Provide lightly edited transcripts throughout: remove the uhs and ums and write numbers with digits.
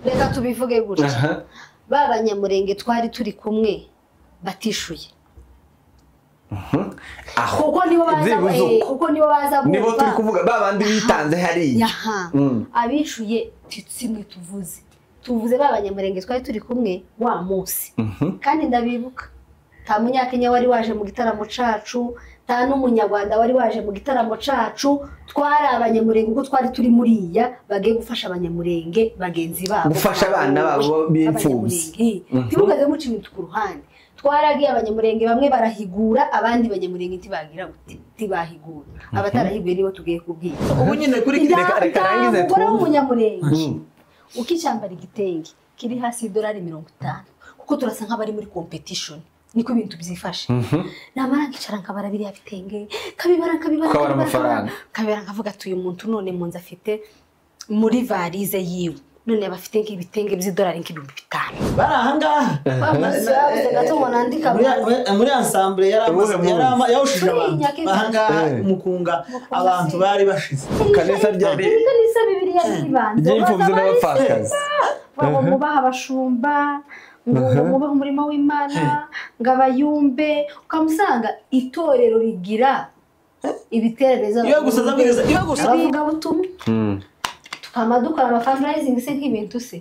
Reka tubivuge gutya, ba banyamurenge twari turi kumwe batishuye. Kuko nibo baza, kuko nibo baza, nibo turi kuvuga ba bandi bitanze hariya. Abishuye titsimwe tuvuze ba banyamurenge twari turi kumwe wa munsi. Kandi ndabibuka nta munyakenya wari waje mu gitaramo cacu, nta n'umunyarwanda wari waje mu gitaramo cacu. Twari abanyamurenge kuko twari turi muriya bagiye gufasha abanyamurenge bagenzi babo, gufasha abana babo b'imfubyi. Ntimukaze muca ibintu ku ruhande. Twaragiye abanyamurenge bamwe barahigura, abandi banyamurenge ntibagira gute, ntibahigura. Abatarahiguye nibo tugiye kubwira. Ubu nyine kuri reka rangize twumve. Umunyamurenge ukicambara igitenge kiri hasi y'idolari 50, kuko turasa nk'abari muri competition, niko ibintu byifashe. Namara nkicara nkabara biriya bitenge, kabibara kabibara nkavuga ati uyu muntu none munzu afite muri varize yiwe, none abafite nk'ibitenge by'idolari nk'ibihumbi 5. Bari ahangaha muri ensemble yawushije abantu ahangaha mukunga, abantu bari bashize kanisa ryari kanisa Bibiliya yibanze ry'imfubyi n'abapfakazi, ngo mubaha abashumba, ngo mubaha umurimo w'Imana, ngo abayumbe. Ukamusanga itorero rigira ibitererezo iyo gusa zabwiriza, iyo gusa abavuga butumwa tukama dukora ama fundraising se nk'ibintu se,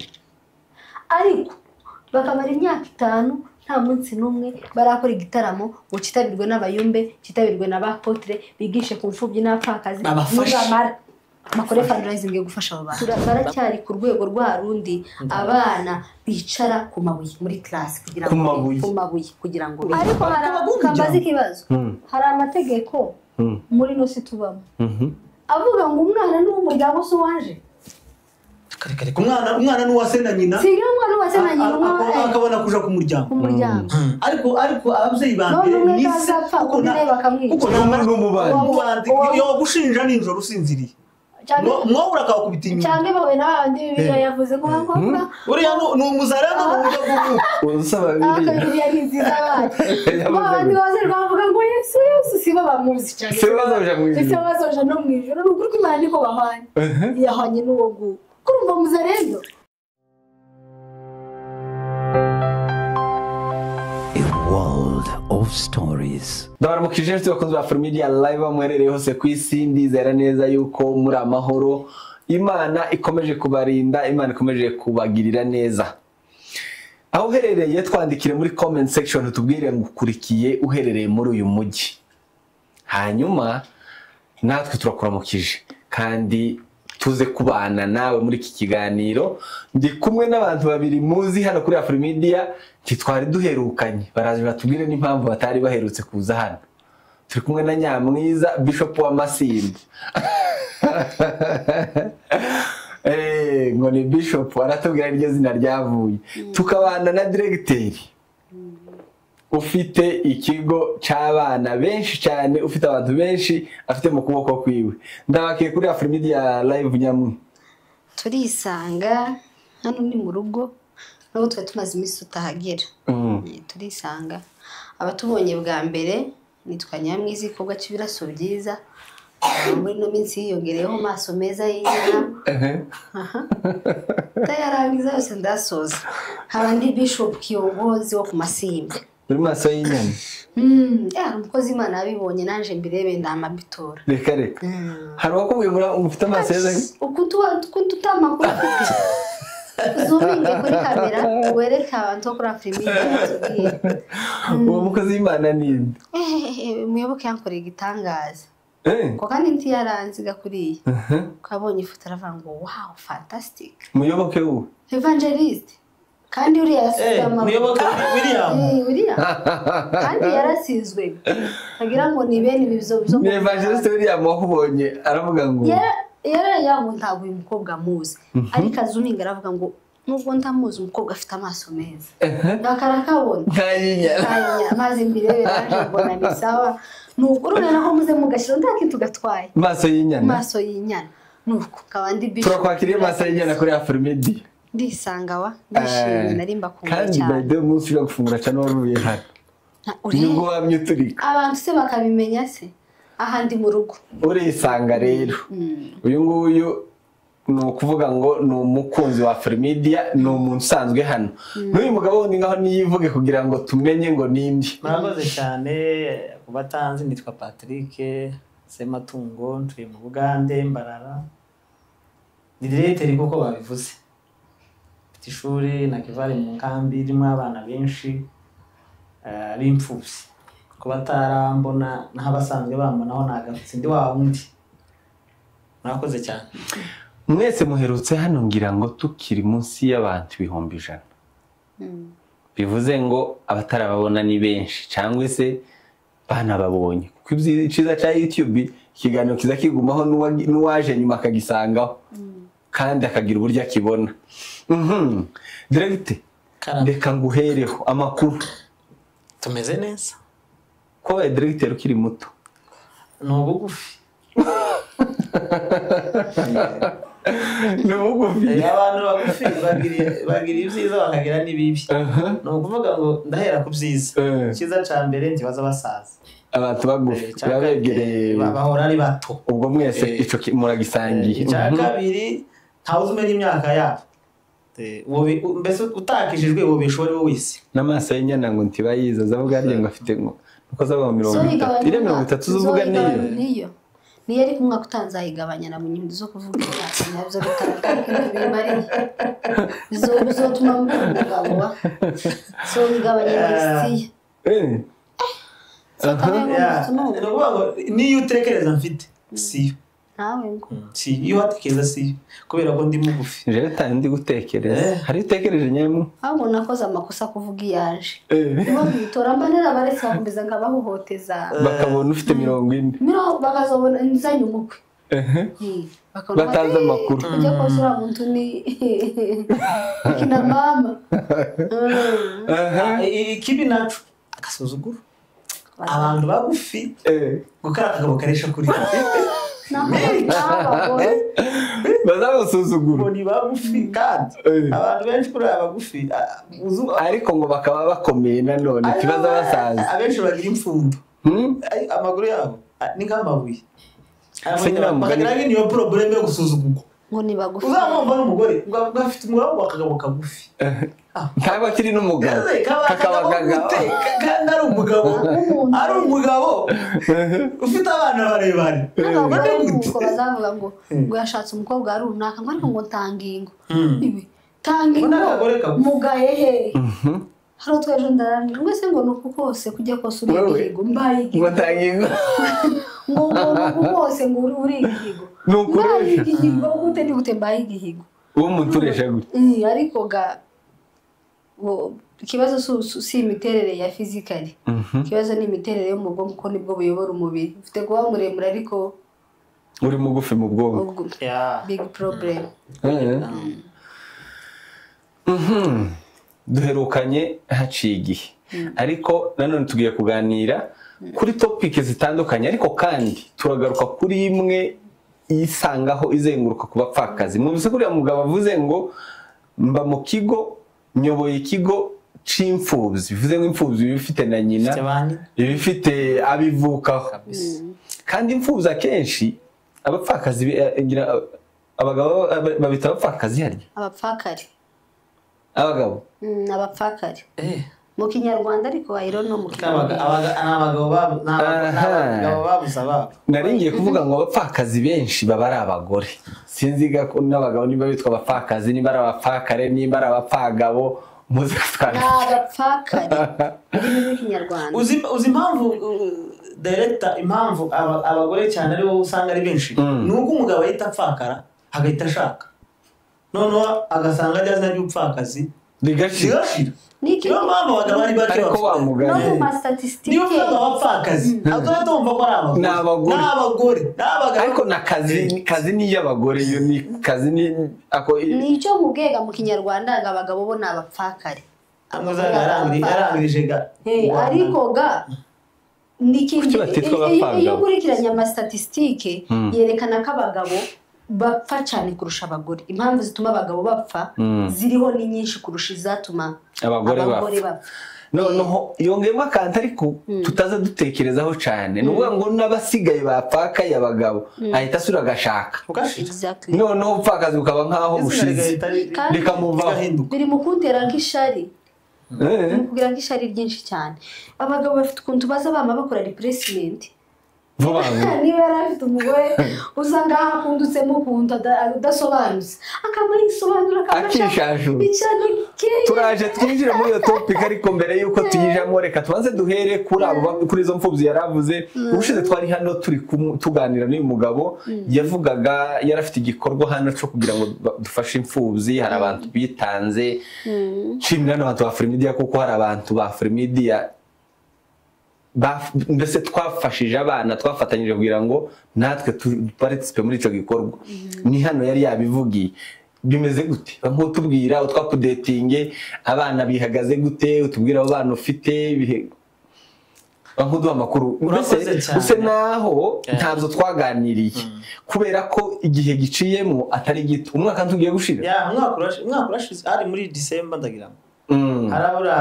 ariko bakamara imyaka 5 nta munsi n'umwe barakora igitaramo ngo kitabirwe n'abayumbe, kitabirwe n'abapotre bigishe ku mfubyi n'abapfakazi, nibamara bakore fundraising yo gufasha abo bantu. Baracyari ku rwego rwa rundi abana bicara ku mabuye muri class kugira ngo ku mabuye kugira ngo. Ariko hari ikibazo, hari amategeko muri no si tubamo avuga ngo umwana ni uw'umuryango si uwaje. Kare umwana ni uwase na nyina, si umwana uwase na nyina akabona kuja ku muryango. Ariko ababyeyi ba mbere ni se, kuko n'umubandi yo gushinja nijoro usinziriye mwo urakakubita inyuma cyangwa bawe n'abandi Bibiliya yavuze ngo ngo uriya ni umuzarano mu buryo bw'umwuka usaba Bibiliya. Bibiliya ni nziza baje abandi baze bavuga ngo Yesu Yesu si bo bamuzi cyane, si bo bazoja mu ijuru, si bo bazoja no mu ijuru. Ni ukuri kw'Imana niko bahanye, yahanye n'uwo nguwo kurumva muzarendo. World of stories. Ndabaramukije inshuti bakunzi ba Afrimedia Live muherereye hose ku isi, ndizera neza yuko muri amahoro, Imana ikomeje kubarinda, Imana ikomeje kubagirira neza. Aho uherereye twandikire muri comment section utubwire ngo ukurikiye uherereye muri uyu mujyi, hanyuma natwe turakuramukije kandi tuze kubana nawe muri iki kiganiro. Ndi kumwe n'abantu babiri muzi hano kuri Afrimedia ntitwari duherukanye, baraje batubwire n'impamvu batari baherutse kuza hano. Turi kumwe na Nyamwiza Bishop wa Masimba. Ngo ni Bishop aratubwira iryo zina ryavuye. Tukabana na directeur ufite ikigo cy'abana benshi cyane, ufite abantu benshi afite mu kuboko kwiwe. Ndabakiye kuri Afrimedia Live Nyamwi. Turisanga hano ni mu rugo, nubwo twe tumaze iminsi tutahagera. Turisanga abatubonye bwa mbere nitwa Nyamwiza, igikorwa cy'ibiraso byiza. Muri no minsi yiyongereyeho maso meza y'inyana. Ndayarangiza yose ndasoza. Nkaba ndi Bishop Kiyongozi wo ku Masimba. Muri maso y'inyana. Umukozi Imana abibonye nanje mbirebe ndamabitora. Reka reka. Hari wakubwiye ngo ufite amaso meza? Ukuntu utamakuru ufite. Zoominge kuri kamera wereka abantu kuri Afrimedia tubwiye. Uwo mukozi Imana ni nde? Muyoboke yankoreye igitangaza. Ko kandi ntiyaranziga kuriya. Kabonye ifoto aravuga ngo wow, fantastic. Muyoboke uwo? Evangelist. Kandi uriya yasizwe amavuta. Muyoboke William. William. Kandi yarasizwe. Agira ngo ni bene ibizo byo. Ni Evangelist William wakubonye aravuga ngo yari ntabwo uyu mukobwa amuzi. Ariko azuminga aravuga ngo nubwo ndamuzi umukobwa afite amaso meza. Ndakarakabona. Ntayinya. Amazi mbirebe naje mbona ni sawa. Nuko urabona ko muze mugashira ndakintu gatwaye. Maso y'inyana. Maso y'inyana. Nuko kabandi bishop. Turakwakiriye maso y'inyana kuri Afrimedia. Ndisanga wa ndishimye narimba kumva cyane. Kandi by the munsi ushaka gufungura cyane waruye hano. Nubwo wamye uturika. Abantu se bakabimenya se ahandi mu rugo. Urisanga rero. Uyu nguyu Ni ukuvuga ngo ni umukunzi wa Afrimedia, ni umuntu usanzwe hano. N'uyu mugabo wundi ngaho niyivuge kugira ngo tumenye ngo ninde. Murakoze cyane ku batanzi, nitwa Patrick Sematungo, ntuye mu Bugande, Mbarara. Ni diregiteri kuko babivuze. Mfite ishuri na Kivari mu nkambi irimo abana benshi b'imfubyi. Ku batarambona n'abasanzwe bambonaho nagarutse ndi wa wundi. Murakoze cyane. Mwese muherutse hano ngira ngo tukiri munsi y'abantu 100,000. Bivuze ngo abatarababona ni benshi cyangwa se banababonye. Kuko icyiza cya YouTube ikiganiro kiza kigumaho n'uwaje nyuma akagisangaho kandi akagira uburyo akibona. Directe, reka nguhereho amakuru. Tumeze neza. Ko wabaye directeur ukiri muto? Ni ubugufi. Ni ubugufi. Abantu bagufi bagira ibyiza bakagira n'ibibi. Ni ukuvuga ngo ndahera ku byiza. Icyiza cya mbere ntibaza basaza. Abantu bagufi babegereye bahora ari bato. Ubwo mwese ico muragisangiye. Icya kabiri ntawe umenya imyaka yabo. Mbese utakijijwe wobesha uwo ari we wese. N'amaso y'inyana ngo ntibayiza zavuga harya ngo afite ngo uko zaba 30. Ire 30 zuvuga niyo. Niyo ariko umwaka utanzayigabanya na munyundo zo kuvuga nabyo bitandukanye bimariye. Bizotuma umugabo wa so bigabanya isitiya. Niyo utekereza mfite siyo. Nawe ngo siyo watekereza siyo kubera ko ndi mugufi. Jewe ndi gutekereza. Hari utekereje nyemu? Ahubwo nakoze amakosa kuvuga iyaje. Niba bitora mbanera baretse bakomeza nkabahohoteza. Bakabona ufite 40. Bakazobona nzanye umukwe. Batazi amakuru. Kujya kosura muntu ni kina mama. Ikibi nacu agasuzuguro. Abantu bagufi gukara akagabo karesha kuri bazabasuzugura. Ni bagufi kandi abantu benshi kuri abagufi ariko ngo bakaba bakomeye nanone kibaza basaza. Abenshi bagira imfundo. Amaguru yabo ni nk'amabuye. Bakagira niyo problem yo gusuzugurwa. Ngo ni bagufi. Uzamwumva n'umugore ngo afite umugabo akagabo kagufi. Ntabwo akiri n'umugabo. Kakaba kandi ari umugabo. Ari umugabo ufite abana barebare. N'abagore bazavuga ngo ngo yashatse umukobwa runaka ngo ariko ngo tangingo. Ibi tangingo mugaye he. Hari twejo ndarani mwese ngo nuko kose kujya kose uri igihigo mbaye igihigo. Ngo tangingo. Ngo nuko kose ngo uri igihigo. Mbaye igihigo gute ni gute mbaye igihigo. Uwo muturesha gute? Ariko ga ikibazo si imiterere ya physically. Ikibazo ni imiterere yo mu bwonko kuko nibwo buyobora umubiri. Ufite kuba muremure ariko uri mugufi mu bwonko. Big problem. Duherukanye haciye igihe. Ariko nanone tugiye kuganira kuri topic zitandukanye ariko kandi turagaruka kuri imwe isangaho izenguruka ku bapfakazi. Mwumvise kuriya mugabo avuze ngo mba mu kigo nyoboye ikigo c'imfubyi, bivuze ngo imfubyi ibifite na nyina, ibifite abivukaho. Kandi imfubyi akenshi abapfakazi abagabo babita abapfakazi harya? Abapfakari. Abagabo? Abapfakari. Mu Kinyarwanda ariko I don't know mu Kinyarwanda. Abagabo babuze ababo. Nari ngiye kuvuga ngo abapfakazi benshi baba ari abagore. Sinzi ko n'abagabo niba bitwa abapfakazi, niba ari abapfakare, niba ari abapfagabo, muze kutwandikira. Ni abapfakare. Ururimi rw'Ikinyarwanda. Uzi impamvu director, impamvu abagore cyane ari bo usanga ari benshi? Ni uko umugabo ahita apfakara agahita ashaka. Noneho agasanga ajya azina ry'ubupfakazi rigashira. Niyo mpamvu abagabo ari bake ariko wa mugani. No mu ma statistique. Niyo mpamvu abapfakazi azahita wumva ko ari abagore. Ni abagore. N'abagabo. Ariko na kazi ni iy'abagore, iyo ni kazi ni ako ni icyo mubwega mu Kinyarwanda ngo abagabo bo ni abapfakare. Yarangirije ga. Ariko ga iyo ukurikiranye ama statistique yerekana ko abagabo bapfa cyane kurusha abagore. Impamvu zituma abagabo bapfa ziriho ni nyinshi kurusha izatuma abagore bapfa. Noneho yongeyemo akantu ariko tutaza dutekerezaho cyane, ni ukuvuga ngo n'abasigaye bapfakaye abagabo ahita asura agashaka. Exactly. Noneho ubupfakazi bukaba nk'aho bushize, Kandi- rikamuvaho. Biri mu kuntera nk'ishari, biri mu kugira nk'ishari ryinshi cyane. Abagabo bafite ukuntu baza bama bakora replacement Vuba vuba. Niba yari afite umugore usanga akundutsemo ukuntu adasobanutse, akaba yisobanura akabasha Akishashura. icyane keye. Turaje twinjire muri iyo topic, ariko mbere y'uko tuyijamo reka tubanze duhere kuri abo kuri izo mfubyi yaravuze. Ubushize twari hano turi tuganira n'uyu mugabo, yavugaga yari afite igikorwa hano cyo kugira ngo dufashe imfubyi. Hari abantu bitanze, nshimira n'abantu ba Afrimedia, kuko hari abantu ba Afrimedia mbese twafashije abana, twafatanyije kugira ngo natwe duparticipe muri icyo gikorwa. Ni hano yari yabivugiye. Bimeze gute? Nk'utubwira utwakudetinge, abana bihagaze gute, utubwira abo bana ufite nk'uduha amakuru mbese. Urakoze cyane. Use naho ntabwo twaganiriye kubera ko igihe giciyemo atari gito, umwaka ntugiye gushira. Ya, umwaka urashize, ari muri December ndagira ngo harabura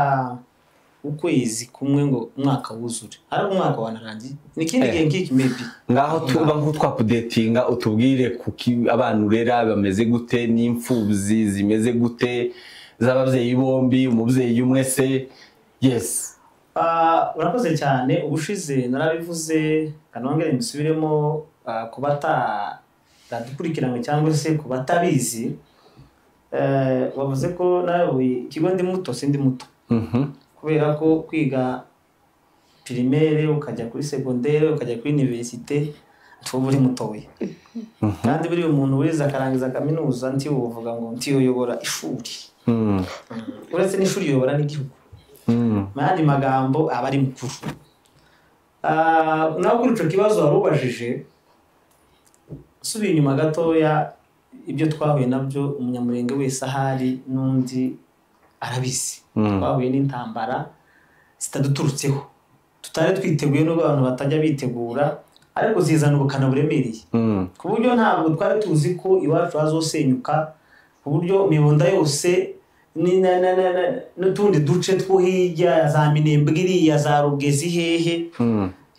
ukwezi kumwe ngo umwaka wuzure, ariko umwaka wanarangiye, ni ikindi gihe nk'iki maybe. Ngaho tuba nk'utwakudetinga, utubwire kuki abana urera bameze gute, n'imfubyi zimeze gute, z'ababyeyi bombi, umubyeyi umwe se? Yes. Ah, urakoze cyane. Ubushize narabivuze, kanongere mbisubiremo ku bataradukurikiranywe cyangwa se ku batabizi. Wavuze ko nayoboye ikigo ndi muto, sindi muto, kubera ko kwiga primaire ukajya kuri secondaire ukajya kuri université ntuba uri mutoya. Kandi buriya umuntu wize akarangiza kaminuza ntiwovuga ngo ntiyobora ishuri, uretse n'ishuri yobora n'igihugu. Mu yandi magambo aba ari mukuru. Naho kuri icyo kibazo wari ubajije, usubiye inyuma gatoya, ibyo twahuye nabyo umunyamurenge wese ahari n'undi arabizi. Twahuye n'intambara zitaduturutseho, tutari twiteguye, n'ubwo abantu batajya bitegura, ariko zizana ubukana buremereye, ku buryo ntabwo twari tuzi ko iwacu hazosenyuka, ku buryo imibunda yose n'utundi duce two hirya za Minembwe iriya za Rugezi hehe,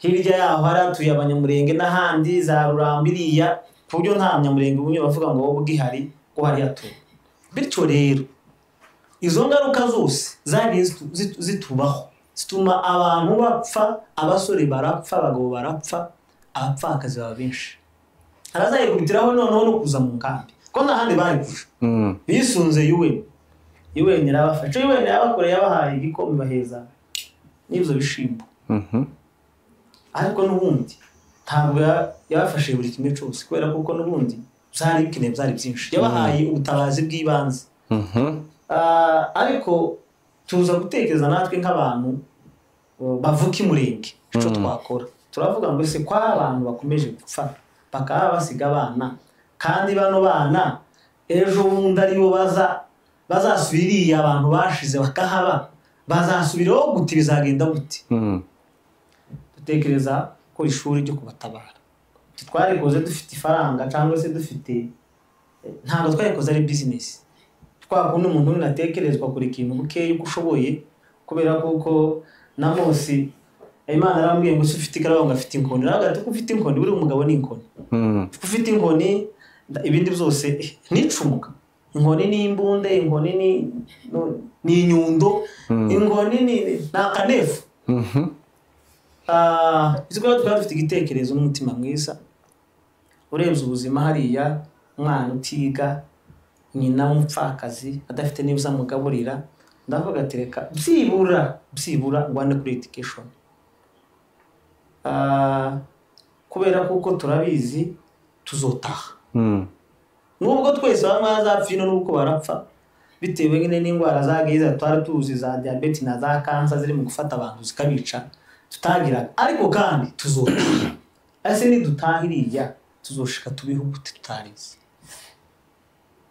hirya yaho hari hatuye abanyamurenge n'ahandi za Rurambo iriya, ku buryo nta munyamurenge umwe bavuga ngo wowe ubwihari ko hari hatuye. Bityo rero izo ngaruka zose zagiye zitubaho, zituma abantu bapfa, abasore barapfa, abagabo barapfa, abapfakazi baba benshi. Harazayikubitiraho noneho no kuza mu nkambi, ko nta handi bari kuja. Bisunze UN, UN yarabafashe, UN yabakoreye, yabahaye igikombe, baheza n'ibyo bishimbo. Ariko n'ubundi ntabwo yabafashije buri kimwe cyose, kubera kuko n'ubundi byari bikeneye, byari byinshi. Yabahaye ubutabazi bw'ibanze. Ariko tuza gutekereza natwe nk'abantu bavuka imurenge icyo twakora, turavuga ngo ese kwa abantu bakomeje gupfa bakaba basiga abana, kandi bano bana ejo bundi aribo bazasubiriye abantu bashize bakahaba, bazasubiraho gute, bizagenda gute? Dutekereza ko ishuri ryo kubatabara twarikoze dufite ifaranga cyangwa se dufite, ntabwo twarikoze ari business. Twakunda umuntu unatekerezwa kuri ikintu bukeya uko ushoboye, kubera kuko na Mose Imana yarambwiye ngo ufite ikaramu ngo afite inkoni, nawe ati ko ufite inkoni, buri umugabo ni inkoni, ufite inkoni ibindi byose nicumuka, inkoni ni imbunde, inkoni ni inyundo, inkoni ni akanefu. Twari dufite igitekerezo n'umutima mwiza. Urebye ubuzima hariya, umwana utiga, nyina w'umupfakazi adafite n'ibyo amugaburira, ndavuga ati reka byibura ngwane kuri education. Kubera kuko turabizi tuzotaha. Nubwo twese bamwe bazapfa ino n'uko barapfa bitewe nyine n'indwara zagiye twari tuzi za diabete na za kansa ziri mu gufata abantu zikabica tutagiraga, ariko kandi tuzotaha. Ese nidutaha iriya tuzoshika tubiho gute tutarize?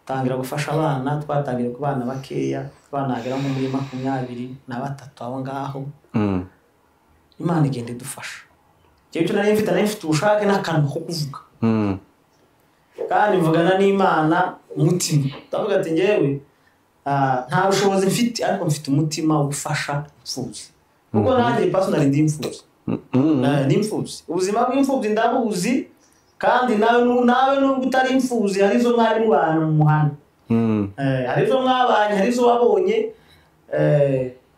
Tangira gufasha abana, twatangiye ku bana bakeya, abana bagera nko muri 23 aho ngaho. Imana igenda idufasha. Njyewe icyo nari mfite ubushake n'akantu ko kuvuga. Kandi mvugana n'Imana umutima. Ndavuga ati njyewe Nta bushobozi mfite, ariko mfite umutima wo gufasha imfubyi, kuko nanjye personally ndi imfubyi. Ndi imfubyi, ubuzima bw'imfubyi ndabuzi, kandi nawe nubwo utari imfubyi hari izo mwari mubana mu muhanda. Hari izo mwabanye, hari izo wabonye,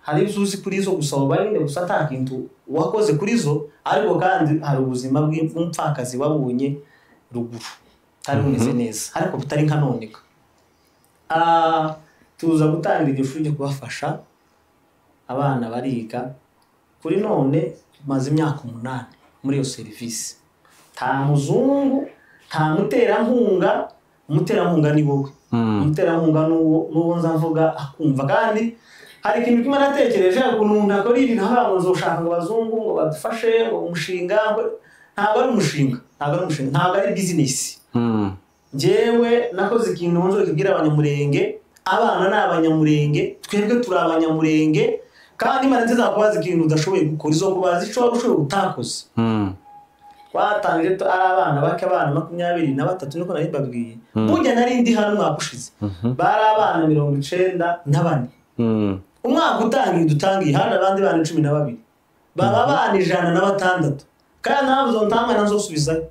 hari izo uzi kuri zo gusa, nyine gusa nta kintu wakoze kuri zo, ariko kandi hari ubuzima bw'umupfakazi wabonye ruguru butari bumeze neza, ariko butari nka none. Tuza gutangira iryo shuri ryo kubafasha abana bariga. Kuri none tumaze imyaka 8 muri iyo serivisi, nta muzungu, nta muterankunga. Umuterankunga ni wowe, umuterankunga n'uwo nza mvuga akumva. Kandi hari ikintu kimwe natekereje, ukuntu umuntu akora ibintu avuga ngo nzoshaka ngo abazungu ngo badufashe, ngo umushinga, ntabwo ari umushinga, ntabwo ari umushinga, ntabwo ari bizinesi. Njyewe nakoze ikintu nzo kibwira Abanyamurenge, abana ni Abanyamurenge, twebwe turi Abanyamurenge, kandi Imana ntizakubaza ikintu udashoboye gukora, izokubaza ico waba ushoboye utakoze. Twatangije ari abana bake, abana 23 niko nari mbabwiye. Burya nari ndi hano umwaka ushize, bari abana 94. Umwaka utangiye dutangiye hano abandi bana 12, baba abana 106. Kandi ntabwo ntangana nzosubizayo,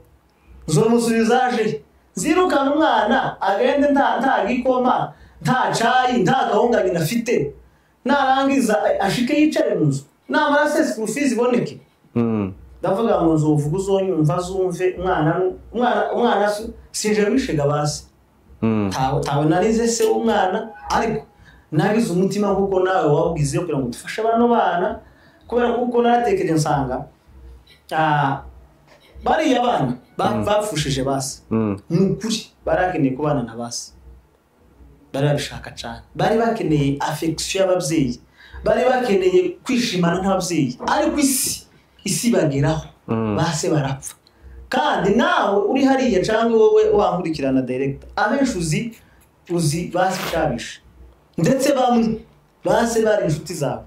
nzomusubiza aje nzirukana umwana agende nta gikoma, nta cayi, nta gahunga nyina afite, narangiza ashike yicare mu nzu, namara se school fees iboneke. Ndavuga ngo nzovuga uzonyumva zumve, umwana sinje wishega basi. Tawe narize se umwana, ariko nagize umutima nkuko nawe wawugize kugira ngo dufashe bano bana, kubera kuko naratekereje nsanga bariya bana bapfushije basi, ni ukuri barakeneye kubana na basi, bari babishaka cyane, bari bakeneye affection y'ababyeyi, bari bakeneye kwishimana n'ababyeyi, ariko isi bageraho base barapfa. Kandi nawe uri hariya cyangwa wowe wankurikirana director, abenshi uzi basi cyabishe, ndetse bamwe base bari inshuti zawe,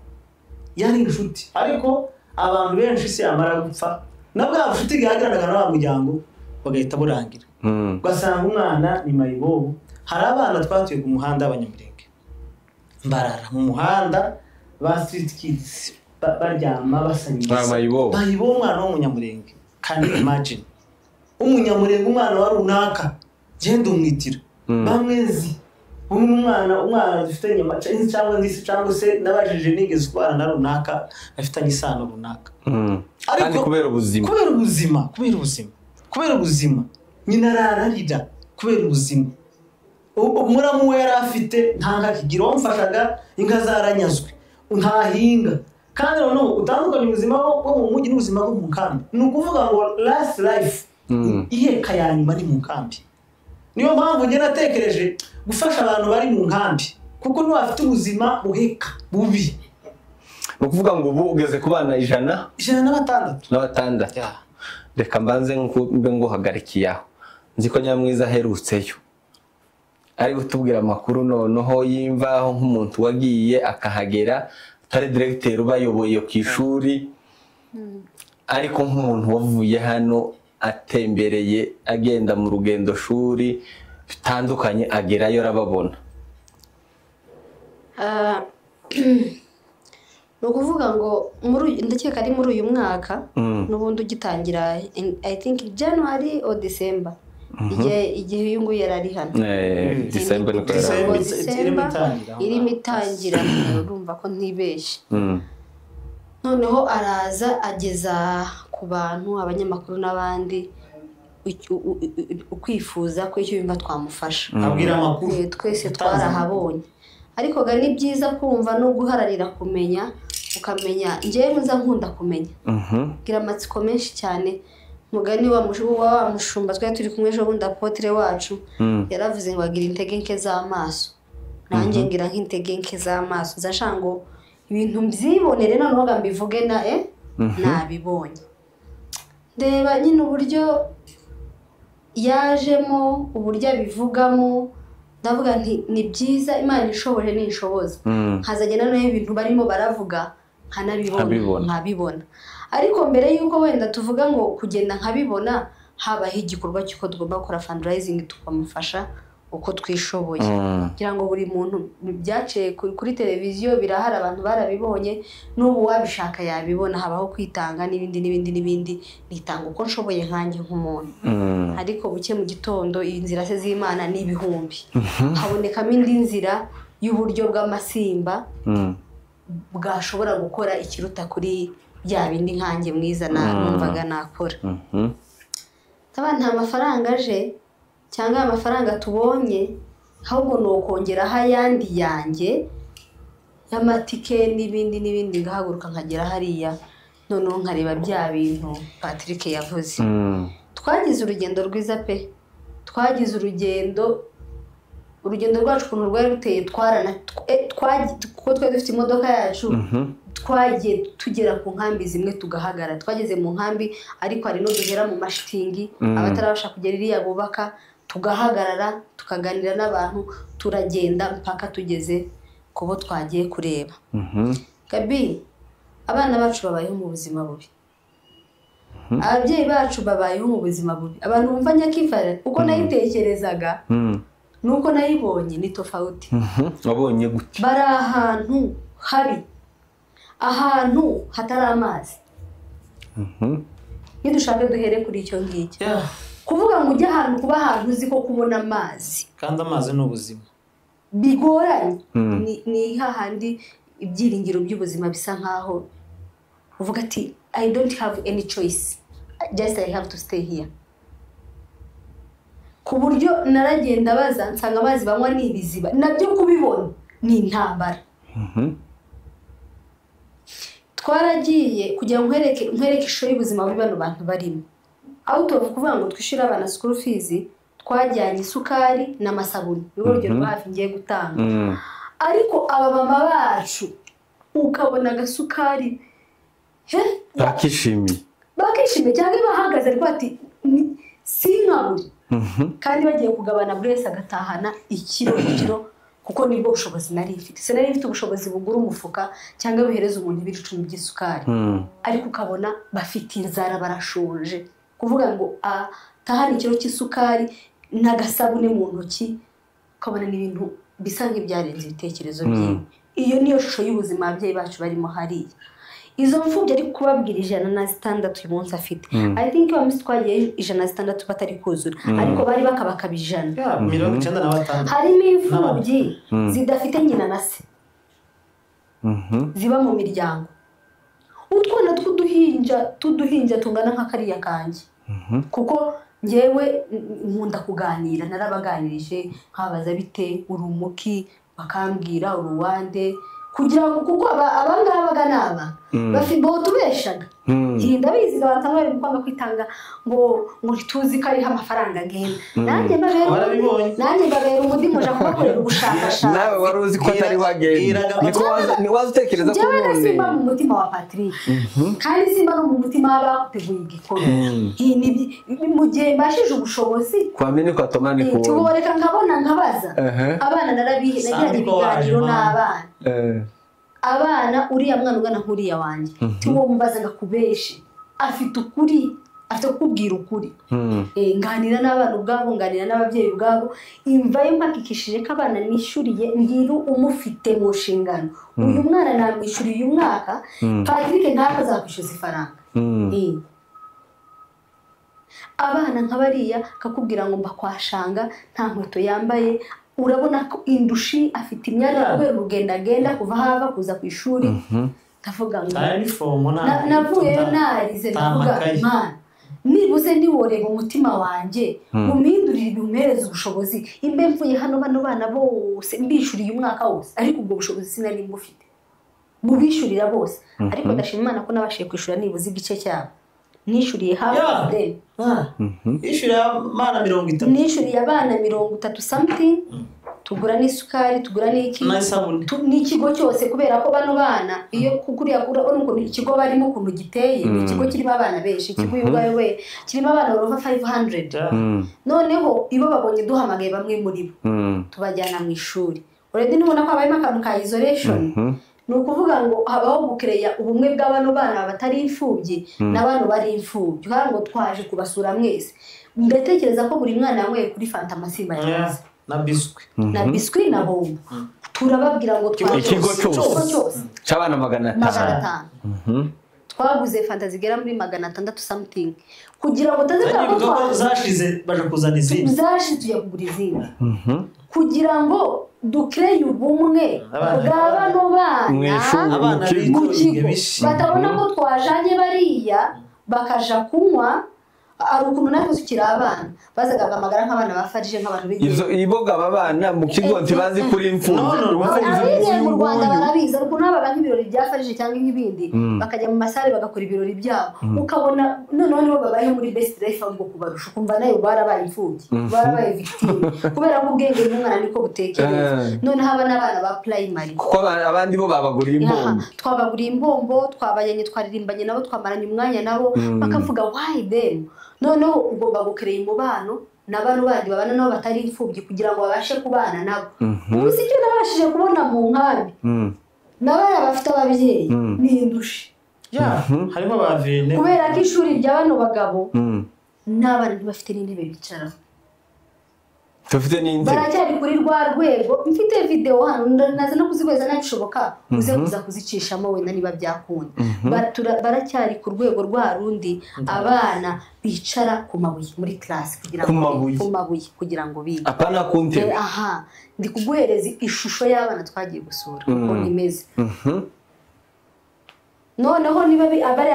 yari inshuti, ariko abantu benshi se amara gupfa na bwa bucuti bwagaragara na wa muryango bagahita burangira, ugasanga umwana ni mayibobo. Hari abana twatuye ku muhanda w'Abanyamurenge, mbarara mu muhanda ba street kids baryama basabiriza, mayibobo umwana w'Umunyamurenge. Can you imagine Umunyamurenge, umwana wa runaka genda umwitira bamwe nzi umwana dufitanye cyangwa nzi cyangwa se nabajije nigeze kubana na runaka afitanye isano runaka, ariko kubera ubuzima, kubera ubuzima nyina arararira kubera ubuzima. Umuramu we yari afite ntanga kigira wamfashaga, inka zaranyazwe, ntahinga. Kandi noneho utandukanye ubuzima bwo mu mujyi n'ubuzima bwo mu nkambi, ni ukuvuga ngo last life iheka ya nyuma ni mu nkambi. Niyo mpamvu njye natekereje gufasha abantu bari mu nkambi, kuko niba bafite ubuzima buheka bubi. Ni ukuvuga ngo ubu ugeze ku bana 106. Reka mbanze mbe nguhagarikiye aho, nzi ko Nyamwiza aherutseyo ari gutubwira amakuru noneho yimvaho nk'umuntu wagiye akahagera, atari directeur ubayoboye ku ishuri, ariko nk'umuntu wavuye hano atembereye agenda mu rugendo shuri bitandukanye, agerayo arababona. Ni ukuvuga ngo ndakeka ari muri uyu mwaka n'ubundi ugitangira, I think January or December, igihe uyu nguyu yari ari hano. December niko irimo itangira, urumva ko ntibeshye. Noneho araza ageza ku bantu, abanyamakuru n'abandi, ukwifuza ko icyo yumva twamufasha, abwira amakuru twese twarahabonye. Ariko ga ni byiza kumva no guhararira kumenya, ukamenya. Njyewe nza nkunda kumenya, ngira amatsiko menshi cyane. Mugani wa mushumba twari turi kumwe ejo bundi, apotre wacu yaravuze ngo agira intege nke z'amaso, nanjye ngira nk'intege nke z'amaso, nzashaka ngo ibintu mbyibonere noneho ga mbivuge na nabibonye. Ndeba nyine uburyo yajemo, uburyo abivugamo, ndavuga nti ni byiza, Imana ishoboje n'inshoboza, nkazagenda noneho ibintu barimo baravuga nkabibona. Ariko mbere yuko wenda tuvuga ngo kugenda nkabibona, habaho igikorwa cy'uko tugomba gukora fundraising tukamufasha uko twishoboye, kugira ngo buri muntu byaciye kuri televiziyo birahari, abantu barabibonye, n'ubu wabishaka yabibona. Habaho kwitanga n'ibindi n'ibindi n'ibindi. Nitanga uko nshoboye nkanjye nk'umuntu, ariko buke mu gitondo inzira se z'Imana ni ibihumbi, habonekamo indi nzira y'uburyo bw'amasimba bwashobora gukora ikiruta kuri bya bindi nkanjye mwiza numvaga nakora. Nta mafaranga aje cyangwa amafaranga tubonye, ahubwo ni ukongeraho ayandi yanjye y'amatike n'ibindi n'ibindi, ngahaguruka nkagera hariya, noneho nkareba bya bintu Patrick yavuze. Twagize urugendo rwiza pe, twagize urugendo rwacu ukuntu rwari ruteye, kuko twari dufite imodoka yacu, twagiye tugera ku nkambi zimwe tugahagarara. Twageze mu nkambi ariko hari no duhera mu mashitingi, abatarabasha kugera iriya bubaka, tugahagarara tukaganira n'abantu, turagenda mpaka tugeze ku bo twagiye kureba. Gabi, abana bacu babayeho mu buzima bubi, ababyeyi bacu babayeho mu buzima bubi. Abantu bumva Nyakivara uko nayitekerezaga nuko nayibonye ni tofauti. Wabonye gute? Bari ahantu habi, ahantu hatari amazi. Nidushaka duhere kuri icyo ngicyo. Kuvuga ngo ujye ahantu kuba ahantu uzi ko kubona amazi, kandi amazi ni ubuzima, bigoranye. Ni hahandi ibyiringiro by'ubuzima bisa nkaho uvuga ati I don't have any choice, just I have to stay here. Ku buryo naragenda baza nsanga amazi banywa ni ibiziba, nabyo kubibona ni intambara. Twaragiye kugira ngo nkwereke ishusho y'ubuzima bubi bano bantu barimo. Out of kuvuga ngo twishyure abana school fees, twajyanye isukari n'amasabune, ni urugero rwa hafi ngiye gutanga. Ariko aba mama bacu ukabona agasukari bakishimiye cyangwa bahagaze ariko ati sinkabure, kandi bagiye kugabana buri wese agatahana ikiro kiro, kuko nibwo bushobozi nari mfite. Sinari mfite ubushobozi bugura umufuka cyangwa buhereza umuntu ibiro 10 by'isukari, ariko ukabona bafite inzara, barashonje. Kuvuga ngo atahana ikiro cy'isukari n'agasabune mu ntoki, ukabona ni ibintu bisa nk'ibyarenze ibitekerezo byiwe. Iyo niyo shusho y'ubuzima ababyeyi bacu barimo hariya. Izo mfubyi ari kubabwira 106 uyu munsi afite. I think wa munsi twagiye 106 batari kuzura, ariko bari bakabakaba 100. 95. Harimo imfubyi zidafite nyina na se, ziba mu miryango. Utwana tw'uduhinja tungana nka kariya kanjye, kuko njyewe nkunda kuganira, narabaganirije nkabaza bite urumuki, bakambwira uruwande, kugira ngo kuko abangaba baganaba botubeshaga. Ndabizi abantu bari kwanga kwitanga ngo ntituzi ko ariho amafaranga agenda. Nanjye mbabera umudimu nja kubakorera ubushakashatsi. Nawe wari uzi ko atariho agenda, ni wazi utekereza ko none simba mu mutima wa Patrick, kandi simba no mu mutima w'abateguye igikorwa. Mu gihe mbashije ubushobozi kwamenya ko atomani kubona tuboreka nkabona nkabaza abana narabihe, nagiranye ibiganiro n'abana. Abana uriya mwana ugana nkuriya wanjye tuwo mbaza ngakubeshe, afite ukuri, afite kukubwira ukuri. Nganira n'abana ubwabo, nganira n'ababyeyi ubwabo, imvayo mpakikishije ko abana nishuriye ngira umufite mu nshingano. Uyu mwana namwishuriye uyu mwaka, Patrick ntabwo azakwishyuza ifaranga. Abana nka bariya kakubwira ngo mbakwashanga nta nkweto yambaye, urabona ko indushi afite imyanya kubera urugendo agenda kuva hava kuza ku ishuri. Ndavuga ngo navuyeyo narize, ndavuga Mana nibuze niworeba umutima wanjye umpindurire ibimpereza ubushobozi, imbe mvuye hano bano bana bose mbishuriye umwaka wose, ariko ubwo bushobozi sinari mbufite bubishurira bose. Ariko ndashima Imana ko nabashije kwishura nibuze igice cyabo. Nishuriye hafi then Ishuriye abana 30, nishuriye abana 30 something, tugura n'isukari, tugura n'iki n'ikigo cyose, kubera ko bano bana iyo kukuriya urabona ukuntu ikigo barimo ukuntu giteye, ni ikigo kirimo abana benshi, ikigo uyu we kirimo abana over 500. Noneho ibo babonye duhamagaye bamwe muri bo tubajyana mu ishuri. Already nubona ko habayemo akantu ka isolation, ni ukuvuga ngo habaho gukereya ubumwe bw'abano bana batari imfubyi n'abantu bari imfubyi, kandi ngo twaje kubasura mwese. Ndatekereza ko buri mwana yanyweye kuri Fanta Masimba yakoze. Na biswi. Na biswi na bombo. Turababwira ngo ikigo cyose cy'abana 500. Twaguze fanta zigera muri 600 something kugira ngo tutaza zashize baje kuzana izindi. Zashize tujya kugura izindi. Kugira ngo dukreye ubumwe bwa bano bana mu kigo batabona ko twajanye bariya bakaja kunywa. Ari ukuntu natwe tukiri abana bazaga bagamagara nk'abana bafarije nk'abantu bigiye izo iboga abana mu kigo ntibazi kuri imfubyi mu Rwanda barabizi ariko nabaga nk'ibirori byafarije cyangwa nk'ibindi bakajya mu masare bagakora ibirori byabo ukabona noneho nibo babaye muri best life ahubwo kubarusha ukumva nayo barabaye imfubyi barabaye victime kubera ko ubwenge bw'umwana niko butekereza. Noneho aba n'abana ba primary kuko abandi bo babaguriye imbombo twabaguriye imbombo twabajyanye twaririmbanye nabo twamaranye umwanya nabo bakavuga why them. Noneho ugomba gukereye umubano na bano bandi babana nabo batari imfubyi kugira ngo babashe kubana nabo. Ubu si cyo nabashije kubona mu nkambi n'abana bafite ababyeyi ni indushi harimo abavene kubera ko ishuri rya bano bagabo n'abana ntibafite n'intebe bicaraho. Tufite n'intebe baracyari kuri rwa rwego. Mfite video hano naza no kuzigweza nabishoboka uze kuza kuzicishamo wenda niba byakunda. Baracyari ku rwego rwa rundi abana bicara ku mabuye muri class kugira ngo ku mabuye kugira ngo bige apana ku ntebe. Aha ndi kuguhereza ishusho y'abana twagiye gusura uko imeze. Noneho niba abari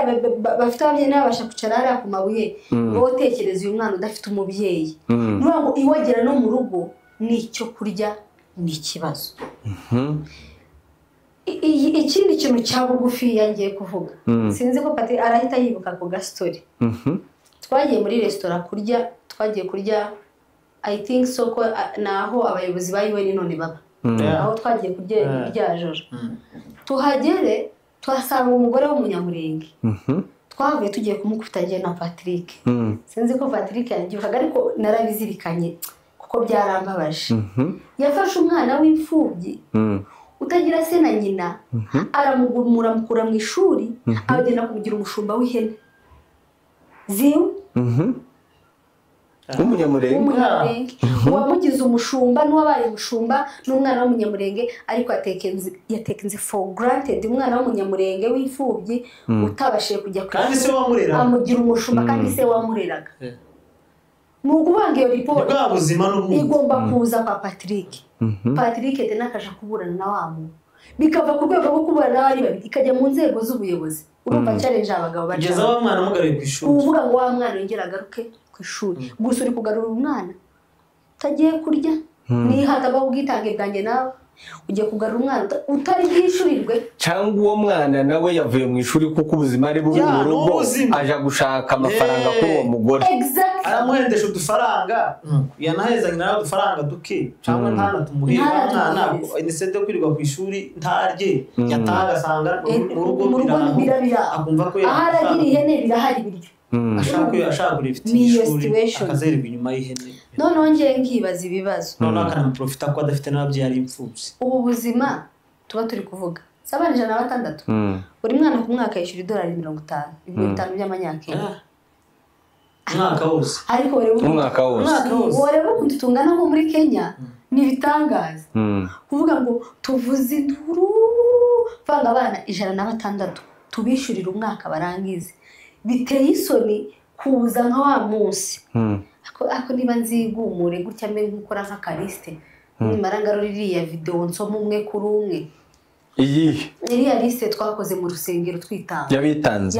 bafite ababyeyi nabasha kwicara hariya ku mabuye ngo utekereze uyu mwana udafite umubyeyi nuvuga ngo iwagera no mu rugo n'icyo kurya ni ikibazo. Ikindi kintu cya bugufi yangiye kuvuga sinzi ko Pati arahita yibuka ku gastori. Twagiye muri restaurant kurya, twagiye kurya I think so ko naho abayobozi ba UN none baba aho twagiye kurya irya joro tuhagere twasanga umugore w'umunyamurenge. Twavuye tugiye kumukubita njye na Patrick. Sinzi ko Patrick yagivuga ariko narabizirikanye kuko byarambabaje. Yafashe umwana w'imfubyi utagira se na nyina aramugumura amukura mu ishuri agenda kumugira umushumba w'ihene ziwe. W'umunyamurenge wamugize umushumba n'uwabaye umushumba n'umwana w'umunyamurenge ariko yatekenze for granted umwana w'umunyamurenge w'imfubyi utabashije kujya kandi se wamureraga amugira umushumba kandi se wamureraga. Ni ukuvanga iyo report igomba kuza kwa Patrick. Patrick tena akaja kuburana na wa muntu bikava ku rwego rwo kuburana n'abari babiri ikajya mu nzego z'ubuyobozi. Urumva challenge abagabo baca kugeza wa mwana mugaruye ku ishuri uvuga ngo wa mwana yongera agaruke ku ishuri gusa uri kugarura umwana utagiye kurya nihataba ubwitange bwanjye nawe ugiye kugarura umwana utari bwishyurirwe cyangwa uwo mwana nawe yavuye mu ishuri kuko ubuzima ari bubi mu rugo aja gushaka amafaranga kuri uwo mugore. Aramuhendesha udufaranga yanahezanye nawe udufaranga duke cyangwa ntana tumuhe mwana inisede kwirirwa ku ishuri ntarye yataha asanga mu rugo akumva ko aharagira ihene birahari ibiryo ashaka kurifite ishuri akazererwa inyuma y'ihene. Noneho ngiye nkibaza ibibazo noneho akanamuprofita ko adafite n'ababyeyi ari imfubyi. Ubu buzima tuba turi kuvuga si abana 106 buri mwana ku mwaka yishyura idolari 50 50 by'amanyakenya umwaka wose. Ariko umwaka wose wareba ukuntu tungana nko muri Kenya ni ibitangaza kuvuga ngo tuvuze induru vanga abana 106 tubishyurira umwaka barangize. Biteye isoni kuza nka wa munsi ako niba nzigumure gutya mbe nkukora nka Kariste nimara ngarura iriya video nsoma umwe kuri umwe iyi iriya liste twakoze mu rusengero twitanga yabitanze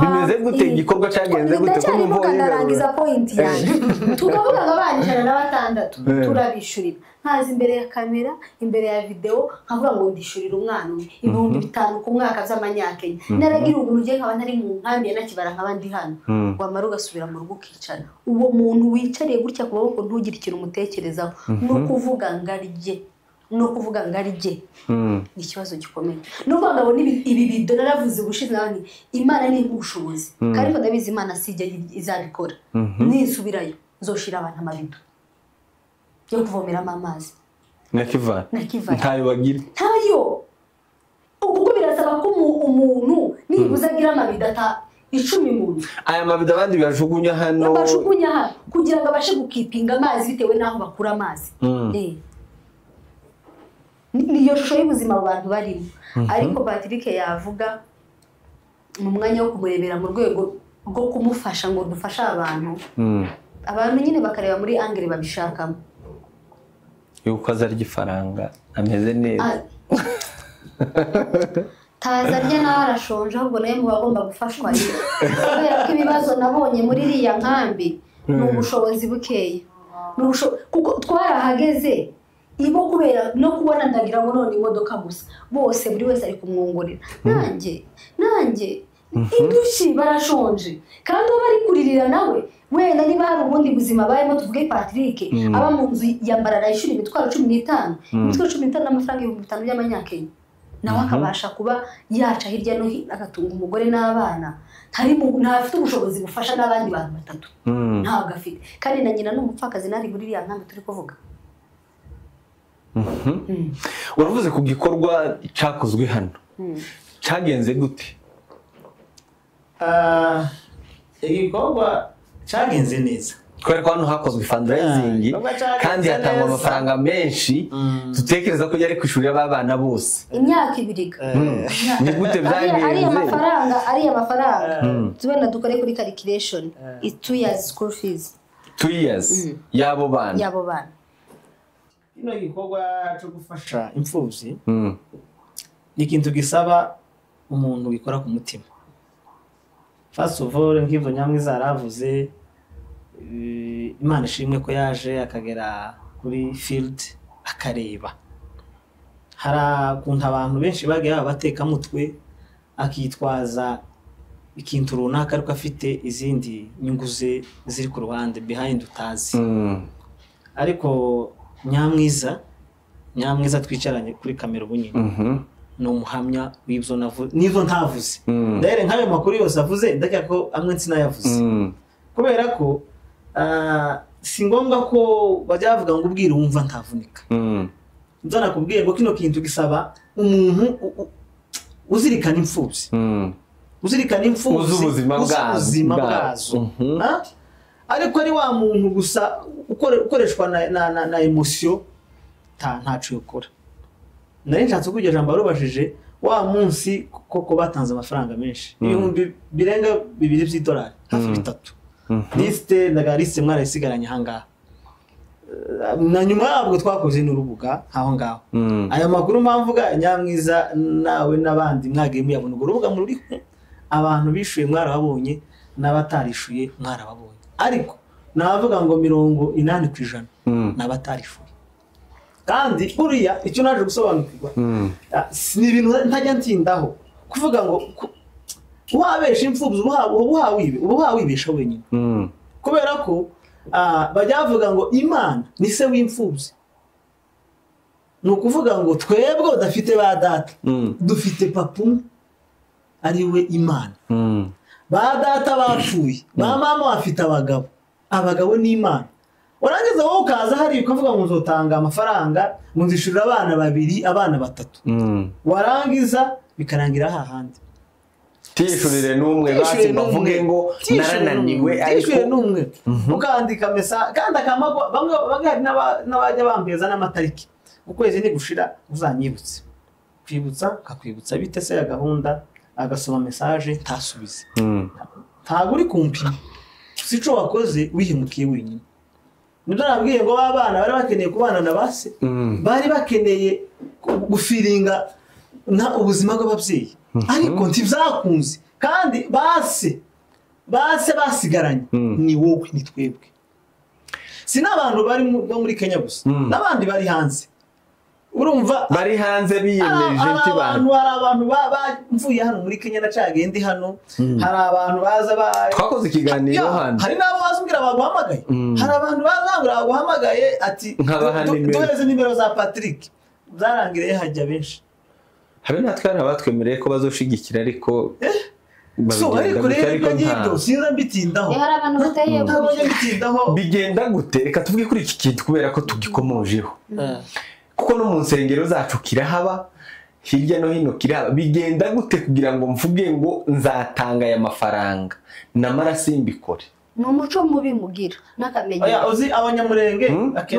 bimeze gute igikorwa cyagenze gute ko numva ndarangiza point yanjye tukavuga ngo abana 106 turabishurira nkaza imbere ya kamera imbere ya video nkavuga ngo ndishurira umwana umwe 5000 ku mwaka by'amanyakenya naragira ubuntu ugiye nkaba ntari mu nkambi nakibara nkaba ndi hano wamara ugasubira mu rugo ukicara uwo muntu wicariye gutya ku maboko ntugire ikintu umutekerezaho no kuvuga ngarye no kuvuga ngarye ni ikibazo gikomeye no kuvuga ngo ibi bido naravuze ubushize nani Imana ni ubushobozi kandi ko ndabizi Imana sijya izabikora nisubirayo nzoshira abantu amabido yo kuvomeramo amazi nakivana ntayo bagira ntayo kuko birasaba ko umuntu nibuza agira amabido 10 mu nzu. Aya mabido abandi bajugunya hano, bajugunya hano kugira ngo abashe gukipinga amazi bitewe n'aho bakura amazi. Niyo shusho y'ubuzima abantu barimo. Ariko Patrick yavuga mu mwanya wo kumurebera mu rwego rwo kumufasha ngo dufashe abantu, abantu nyine bakareba muri angle babishakamo yuko azarya ifaranga ameze neza. Tazarya nawe arashonje, ahubwo nawe mu bagomba gufashwa kubera ko ibibazo nabonye muri iriya nkambi ni ubushobozi bukeya, kuko twarahageze ibo kubera no kubona ndagira ngo none imodoka gusa bose buri wese ari kumwongorera nanjye indushi barashonje, kandi uwo bari kuririra nawe wenda niba hari ubundi buzima barimo. Tuvuge Patrick aba mu nzu ya Mbarara yishyura imitwaro 15, imitwaro 15 n'amafaranga 5000 by'amanyakenya, nawe akabasha kuba yaca hirya no hino agatunga umugore n'abana, ntafite ubushobozi bufasha n'abandi bantu batatu, ntabwo afite. Kandi na nyina ni umupfakazi nari muri iriya nkambi turi kuvuga. Uravuze ku gikorwa cyakozwe hano, cyagenze gute? Igikorwa cyagenze neza kubera ko hano hakozwe fundraising kandi hatangwa amafaranga menshi, dutekereza ko yari kwishurira abana bose imyaka 2. Ni gute byagenze? Ariya mafaranga tubona dukore kuri calculation, it's 2 years school fees, 2 years yabo bana. Ino gikorwa cyo gufasha imfubyi ni ikintu gisaba umuntu wikora ku mutima. First of all, nk'ibyo Nyamwiza yaravuze, Imana ishimwe ko yaje akagera kuri field akareba. Hari ukuntu abantu benshi bagiye babatekamutwe akitwaza ikintu runaka ariko afite izindi nyungu ze ziri ku ruhande behind utazi. Ariko Nyamwiza twicaranye kuri kamera ubu nyine ni umuhamya w'ibyo navuze n'ibyo ntavuze. Ndere nk'ayo makuru yose avuze ndakeka ko amwe sinayavuze, kubera ko si ngombwa ko bajya bavuga ngo ubwire wumva ntavunika. Nzo nakubwiye ngo kino kintu gisaba umuntu uzirikana imfubyi, uzirikana imfubyi ubuzima bwazo, ariko ari wa muntu gusa ukoreshwa na emotion ntaco yokora. Nari nshatse kugira jambo barubajije wa munsi koko batanze amafaranga menshi, ibihumbi birenga 2 by'idolari, hafi 3. Liste ndaga liste mwarayisigaranye ahangaha. Na nyuma yabwo twakoze n'urubuga aho ngaho. Aya makuru mpamvuga Nyamwiza nawe n'abandi mwagiye muyabona urwo rubuga mururiho, abantu bishuye mwarababonye n'abatarishuye mwarababonye, ariko navuga ngo 80% n'abatarishuye. Kandi buriya icyo naje gusobanukirwa ni ibintu ntajya ntindaho kuvuga ngo wabesha imfubyi uba wibesha wenyine, kubera ko bajya bavuga ngo Imana ni se w'imfubyi. Ni ukuvuga ngo twebwe udafite ba data dufite papa umwe ari we Imana. Ba data bapfuye, ba mama bafite abagabo, abagabo ni Imana. Warangiza wowe ukaza hari ukavuga ngo nzotanga amafaranga ngo nzishurira abana 2 abana 3, warangiza bikarangira hahandi. Tishurire n'umwe basi bavuge ngo narananiwe, ariko n'umwe ukandika mesa kandi akamagwa. Bamwe hari n'abajya bambeza n'amatariki, ukwezi ni gushira uzanyibutse, kwibutsa kakwibutsa bite se ya gahunda, agasoma message ntasubize. Ntabwo uri kumpima sico wakoze wihemukiye wenyine. Nibyo nabwiye ngo abana bari bakeneye kubana na base, bari bakeneye gufiringa na ubuzima bw'ababyeyi, ariko ntibyakunze. Kandi base basigaranye ni wowe ni twebwe, si n'abantu bari muri Kenya gusa, n'abandi bari hanze. Urumva bari hanze biyemeje nti bantu, hari abantu mvuye hano muri Kenya nacagiye ndi hano, hari abantu baza twakoze ikiganiro hano, hari n'abo bazumbwira baguhamagaye, hari abantu bazambwira baguhamagaye ati duhereze nimero za Patrick, byarangiriye hajya benshi. Habe natwe hano batwemereye ko bazoshigikira, ariko so ariko rero ngibyo sinza mbitindaho. Hari abantu bateye mbitindaho. Bigenda gute? Reka tuvuge kuri iki kintu kubera ko tugikomojeho, kuko no mu nsengero zacu kirahaba. Hirya no hino kiraba. Bigenda gute kugira ngo mvuge ngo nzatanga aya mafaranga namara simbikore? Ni umuco mubi mugira n'akamenyero. Oya, uzi abanyamurenge,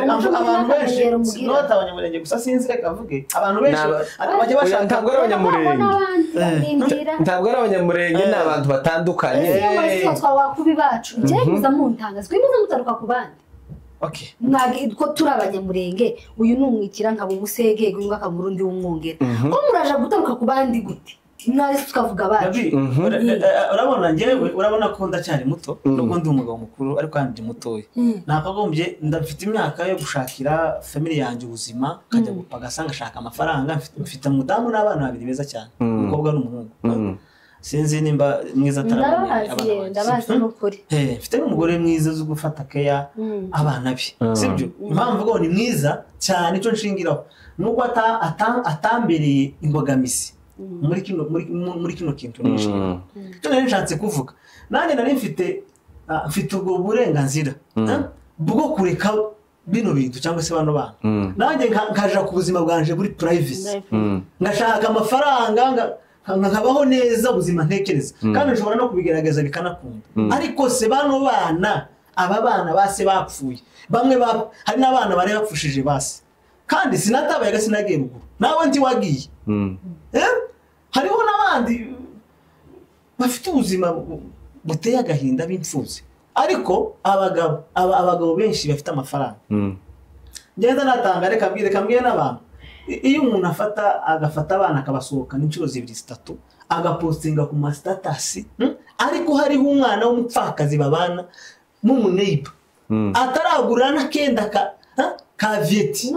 abantu benshi not abanyamurenge gusa, sinzi reka mvuge abantu benshi bajya bashaka. Ntabwo ari abanyamurenge, ntabwo ari abanyamurenge, ni abantu batandukanye. Ese twawakubi bacu ngiye kuza muntanga twimuze mutaruka ku bandi. Okay, mwagi ko turi abanyamurenge, uyu ni umwikira nkaba umusege, uyu ngaka murundi w'umwongera, ko muraje gutaruka ku bandi gute? Mwari tukavuga bacu. Urabona njyewe, urabona ko ndacyari muto, nubwo ndi umugabo mukuru ariko kandi ndi mutoya. Nakagombye ndafite imyaka yo gushakira family yanjye ubuzima, nkajya gupagasa ngashaka amafaranga. Mfite umudamu n'abana babiri beza cyane, umukobwa n'umuhungu. Sinzi nimba mwiza atarabona abana. Ndabazi n'ukuri. Mfite n'umugore mwiza uzi gufata care abana be, sibyo? Impamvu ngo ni mwiza cyane, icyo nshingiraho nuko atambereye imbogamizi muri kino kintu nishimye. Icyo nari nshatse kuvuga, nanjye nari mfite ubwo burenganzira bwo kureka bino bintu cyangwa se bano bana, nanjye nkaja ku buzima bwanje buri privacy, ngashaka amafaranga nkabaho neza ubuzima ntekereza, kandi nshobora no kubigerageza bikanakunda. Ariko se bano bana, aba bana base bapfuye, bamwe hari n'abana bari bapfushije base, kandi sinatabaye sinagiye ruguru, nawe ntiwagiye. Hariho n'abandi bafite ubuzima buteye agahinda b'imfubyi, ariko abagabo benshi bafite amafaranga. Ngenda natanga, reka mbwire n'abantu, iyo umuntu agafata abana akabasohokana inshuro zibiri zitatu, agapostinga ku ma status, ariko hariho umwana w'umupfakazi babana n'umuneiba ataragura n'akenda ka vieti,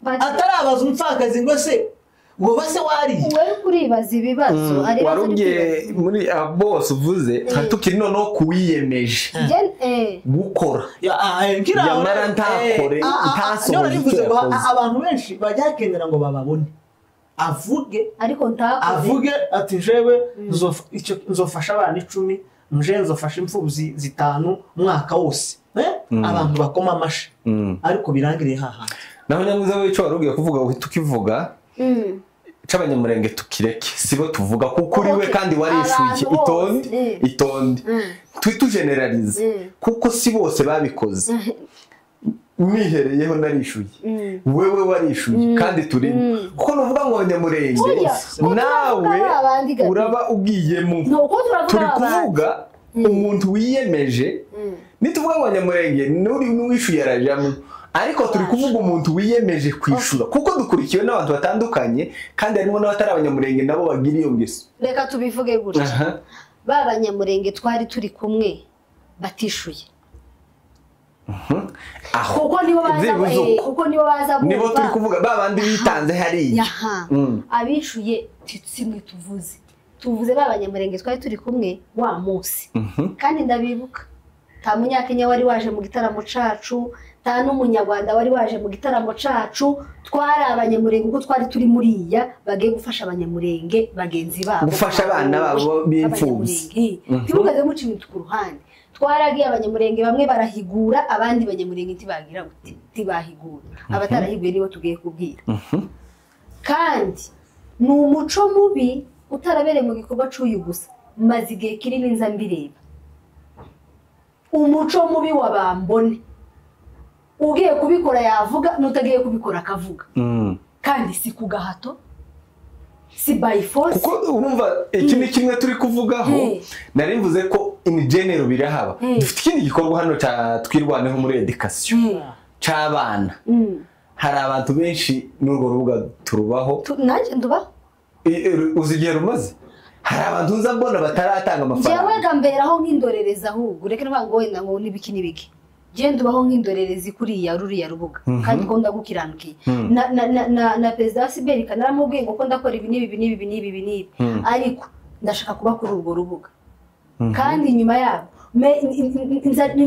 atarabaza umupfakazi ngo se ngo base wariye. Wewe kuribaza ibibazo ari warubye muri bose uvuze tukiri noneho kuwiyemeje gukora yamara ntakore ntasohoze icyo yakoze. Abantu benshi bajya ngo bababone avuge, ariko ntakore, avuge ati jewe nzofasha abana 10, nje nzofasha imfubyi 5 umwaka wose, abantu bakoma amashi, ariko birangiriye hahandi. Naho nyamwiza w'ico warubwiye kuvuga tukivuga c'abanyamurenge tukireke, sibo tuvuga kuko uri we kandi warishuye. Itonde itonde, tugeneralize kuko si bose babikoze. Nihereyeho narishuye, wewe warishuye kandi turimo, kuko nuvuga ngo abanyamurenge nawe uraba ugiyemo. Turi kuvuga umuntu wiyemeje, nituvuga ngo abanyamurenge n'uwishuye arajamo, ariko turi kuvuga umuntu wiyemeje kwishura, kuko dukurikiwe n'abantu batandukanye kandi harimo n'abatari abanyamurenge nabo bagira iyo ngeso. Reka tubivuge gutya, ba banyamurenge twari turi kumwe batishuye, kuko nibo baza, kuko nibo baza, nibo turi kuvuga ba bandi bitanze hariya. Abishuye simwe tuvuze ba banyamurenge twari turi kumwe wa munsi, kandi ndabibuka nta munyakenya wari waje mu gitaramo cacu, nta n'umunyarwanda wari waje mu gitaramo cacu. Twari abanyamurenge kuko twari turi muriya bagiye gufasha abanyamurenge bagenzi babo, gufasha abana babo b'imfubyi. Ntimukaze muca ibintu ku ruhande. Twaragiye abanyamurenge bamwe barahigura, abandi banyamurenge ntibagira gute, ntibahigura. Abatarahiguye nibo tugiye kubwira. Kandi ni umuco mubi utarabereye mu gikorwa c'uyu gusa, maze igihe kinini nza mbireba. Umuco mubi wa bambone, ugiye kubikora yavuga n'utagiye kubikora akavuga, kandi si ku gahato, si by force. Kuko urumva iki ni kimwe turi kuvugaho, nari mvuze ko in general birahaba. Dufite ikindi gikorwa hano cya twirwaneho muri education c'abana. Hari abantu benshi n'urwo rubuga turubaho, nanjye ndubaho. Uzi igihe rumaze? Hari abantu nza mbona bataratanga amafaranga. Njyewe gamberaho nk'indorerezi, ahubwo reka nvuga ngo wenda ngo nibiki nibiki, njye ndubaho nk'indorerezi kuriya ruriya rubuga, kandi ko ndagukiranukiye. Na perezida wa Siberika naramubwiye ngo ko ndakora ibi n'ibi n'ibi n'ibi n'ibi, ariko ndashaka kuba kuri urwo rubuga. Kandi nyuma yabo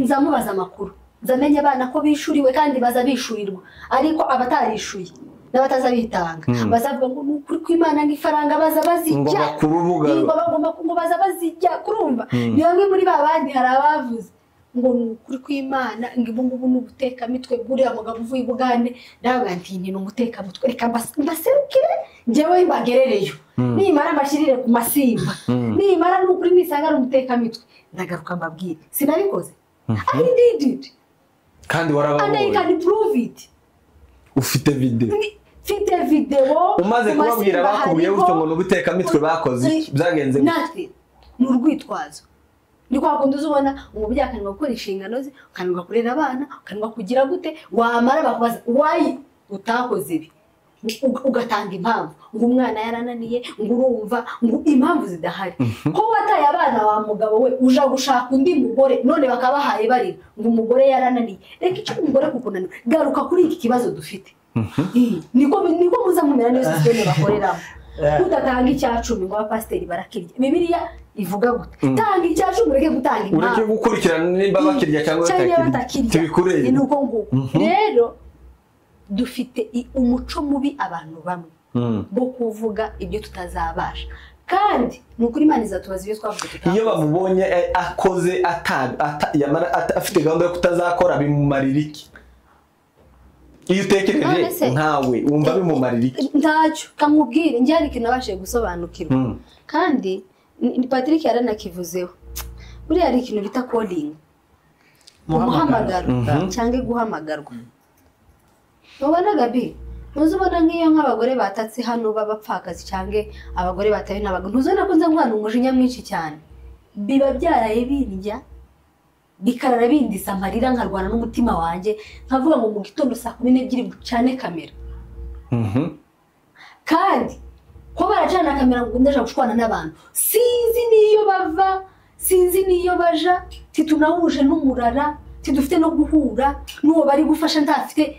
nzamubaza amakuru, nzamenye abana ko bishuriwe kandi baza bishurirwa, ariko abatarishuye n'abataza bitanga bazavuga ngo ni ukuri kw'Imana ngo ifaranga baza bazijya, ngo bagomba ngo baza bazijya. Kurumva ni bamwe muri ba bandi hari abavuze Ngo ni ukuri kw'Imana, ngo ubu ngubu ni ubutekamitwe bw'uriya mugabo uvuye i Bugande. Ndavuga nti ni umutekamutwe, reka mbaserukire njyewe mbagerereyo, nimara mbashyirire ku masimba, nimara ni ukuri nisanga ari umutekamitwe ndagaruka mbabwire. Sinabikoze, I did it. Kandi And I warababonye. can prove it. Ufite video. Mfite video. Umaze ku kubabwira masimba bakubwiye hariho. gutyo ngo ni ubutekamitwe, bakoze iki? Byagenze gute? Nothing. Ni urwitwazo. Ni kwa kundi uzubona umubyeyi akananirwa gukora inshingano ze, ukananirwa kurera abana, ukananirwa kugira gute, wamara bakubaza why utakoze ibi, ugatanga impamvu ngo umwana yarananiye, ngo urumva ngo impamvu zidahari, ko wataye abana wa mugabo we uja gushaka undi mugore, none bakabahaye barira ngo umugore yarananiye. Reka icyo umugore kukunanira. Garuka kuri iki kibazo dufite. Niko muza mumera, niyo système bakoreramo. Udatanga 10% ngo abapasiteri barakirya. Bibiliya ivuga gute? Tanga 10%, ureke gutanga Ureke impamvu. gukurikirana nimba bakirya cyangwa Cyangwa batakirya. batakirya. Tubikurebe. Ni uko nguko rero dufite umuco mubi abantu bamwe bo kuvuga ibyo tutazabasha, kandi ni ukuri Imana izatubaza ibyo twavuze Iyo tutakoze. bamubonye akoze yamara afite gahunda yo kutazakora, bimumarira iki? Iyo utekereje None se- nkawe wumva bimumarira iki? Ntacyo. Kamubwire, njye hari ikintu nabashije gusobanukirwa, kandi Patrick yaranakivuzeho. Buriya hari ikintu bita calling, umuhamagaro cyangwa guhamagarwa. Ubona Gabi, ntuzi ubona nk'iyo nk'abagore batatse hano b'abapfakazi cyangwa abagore batawe n'abagabo, ntuzubona ko nza nkorana umujinya mwinshi cyane? Biba byaraye bindya, bikarara bindisa amarira, nkarwana n'umutima wanjye, nkavuga ngo mu gitondo saa 12 bucane kamera. Kandi ko baracana kamera ngo ndaja gushwana n'abantu sinzi n'iyo bava, sinzi n'iyo baja, titunahuje n'umurara, tidufite no guhura n'uwo bari gufasha, ntafite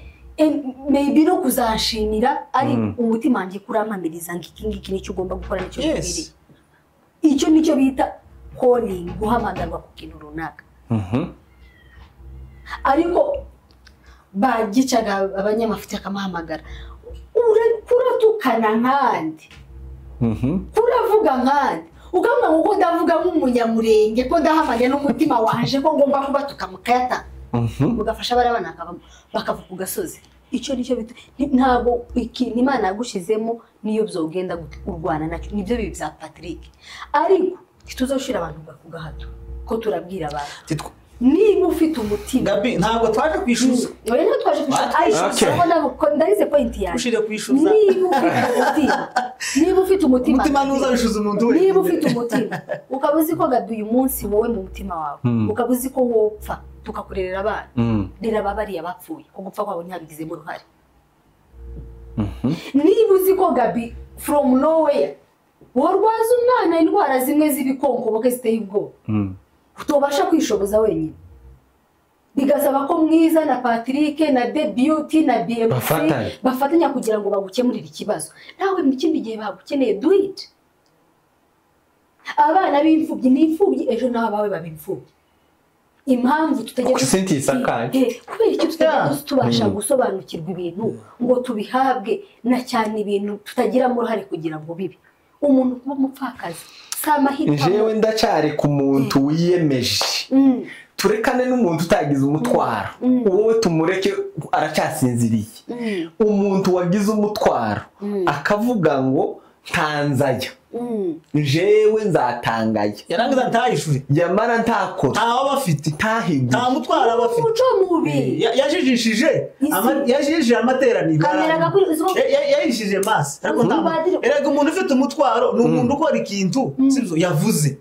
maybe no kuzanshimira, ari umutima wanjye kurampamiriza ngo iki ngiki nicyo ugomba gukora, nicyo gikwiriye. Icyo nicyo bita calling, guhamagarwa ku kintu runaka. Ariko bagicaga abanyamafuti akamuhamagara, kuratukana nkandi, kuravuga nkandi, ukavuga ngo ko ndavuga nk'umunyamurenge, ko ndahamanya n'umutima wanje ko ngomba kubatuka mukayata, mugafasha bariya bana bakava ku gasozi. Icyo nicyo bita ntabwo ikintu Imana yagushizemo niyo byogenda gute urwana nacyo. Nibyo bibi bya Patrick, ariko ntituzoshira abantu ku gahato, ko turabwira abantu niba ufite umutima. Gabi, ntabwo twaje kwishyuza. Oya, ntabwo twaje kwishyuza. Ariko urabona ko ndarize point yanjye. Ushire kwishyuza. Niba ufite umutima, niba ufite umutima, Umutima ntuzabishyuza umuntu wenyine. Niba ufite umutima, ukaba uzi ko Gabi uyu munsi wowe mu mutima wawe ukaba uzi ko wopfa tukakurerera abana, rera ababariya bapfuye, ko gupfa kwabo ntihabigizemo uruhare. Niba uzi ko Gabi from nowhere worwaza umwana indwara zimwe z'ibikonkoboke ziteye ubwoba, utobasha kwishoboza wenyine, bigasaba ko Mwiza na Patrick na The Beauty na BMC Bafatanya. bafatanya kugira ngo bagukemurire ikibazo, nawe mu kindi gihe bagukeneye, do it. Abana b'imfubyi ni imfubyi, ejo nawe abawe baba imfubyi. Impamvu tutajya Kuko isi ntisakaye. Kubera icyo tutajya tubasha gusobanukirwa ibintu ngo tubihabwe, na cyane ibintu tutagiramo uruhare kugira ngo bibe. Umuntu kuba umupfakazi si amahitamo. Jewe ndacyari ku muntu wiyemeje. Turekane n'umuntu utagize umutwaro, wowe tumureke aracyasinziriye. Umuntu wagize umutwaro akavuga ngo ntanzaya, jewe nzatangaya, Yarangiza ntayishure. Yamara ntakora. Ntawe aba afite. Ntahigure. Nta mutwaro aba afite. Umuco mubi. Yajijishije Isi. Yajijishije amateraniro. Kamera gakuri Yayishije masse, ariko nta Padiri- erega umuntu ufite umutwaro ni umuntu ukora ikintu, sibyo yavuze.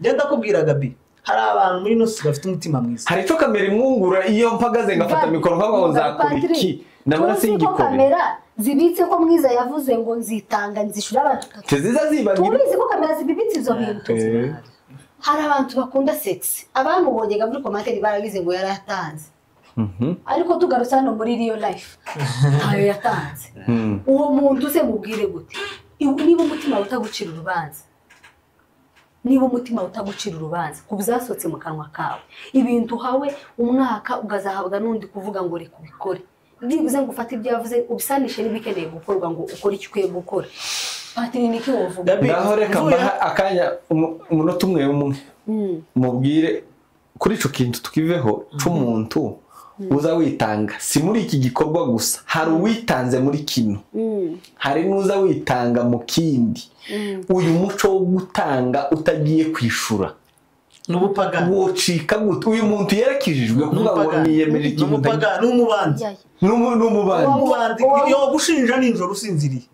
Njya ndakubwira Gabi, hari abantu muri ino si bafite umutima mwiza. Hari icyo kamera imwungura iyo mpagaze ngafata mikoro nkavuga ngo nzakora iki, ndabona Tuzi ko singikore. kamera zibitse ko Mwiza yavuze ngo nzitanga, nzishura abantu. Ntiziza zibagira. Tubizi ko kamera zibibitse ibyo bintu. Hari abantu bakunda sex, abamubonye muri commentaire baragize ngo yaratanze, ariko tugarutse hano muri real life ntayo yatanze. Uwo muntu se mubwire gute? Niba umutima wawe utagucira urubanza, niba umutima wawe utagucira urubanza ku byasohotse mu kanwa kawe, ibintu uhawe umwaka ukazahabwa n'undi kuvuga ngo reka ubikore, byibuze ngo ufate ibyo yavuze ubisanishe n'ibikeneye gukorwa ngo ukore icyo ukwiye gukora. Patiri, niki wovuga? Gabi, Ngaho reka mbaha akanya umunota umwe umwe, mubwire. Kuri ico kintu tukiveho c'umuntu uza witanga, si muri iki gikorwa gusa, hari uwitanze muri kino, hari n'uza witanga mu kindi. Uyu muco wo gutanga utagiye kwishura n'ubupagani wocika gute? Uyu muntu yarakijijwe kuvuga ngo niyemeje ikintu, n'umupagani n'umubandi n'umubandi yogushinja nijoro usinziriye,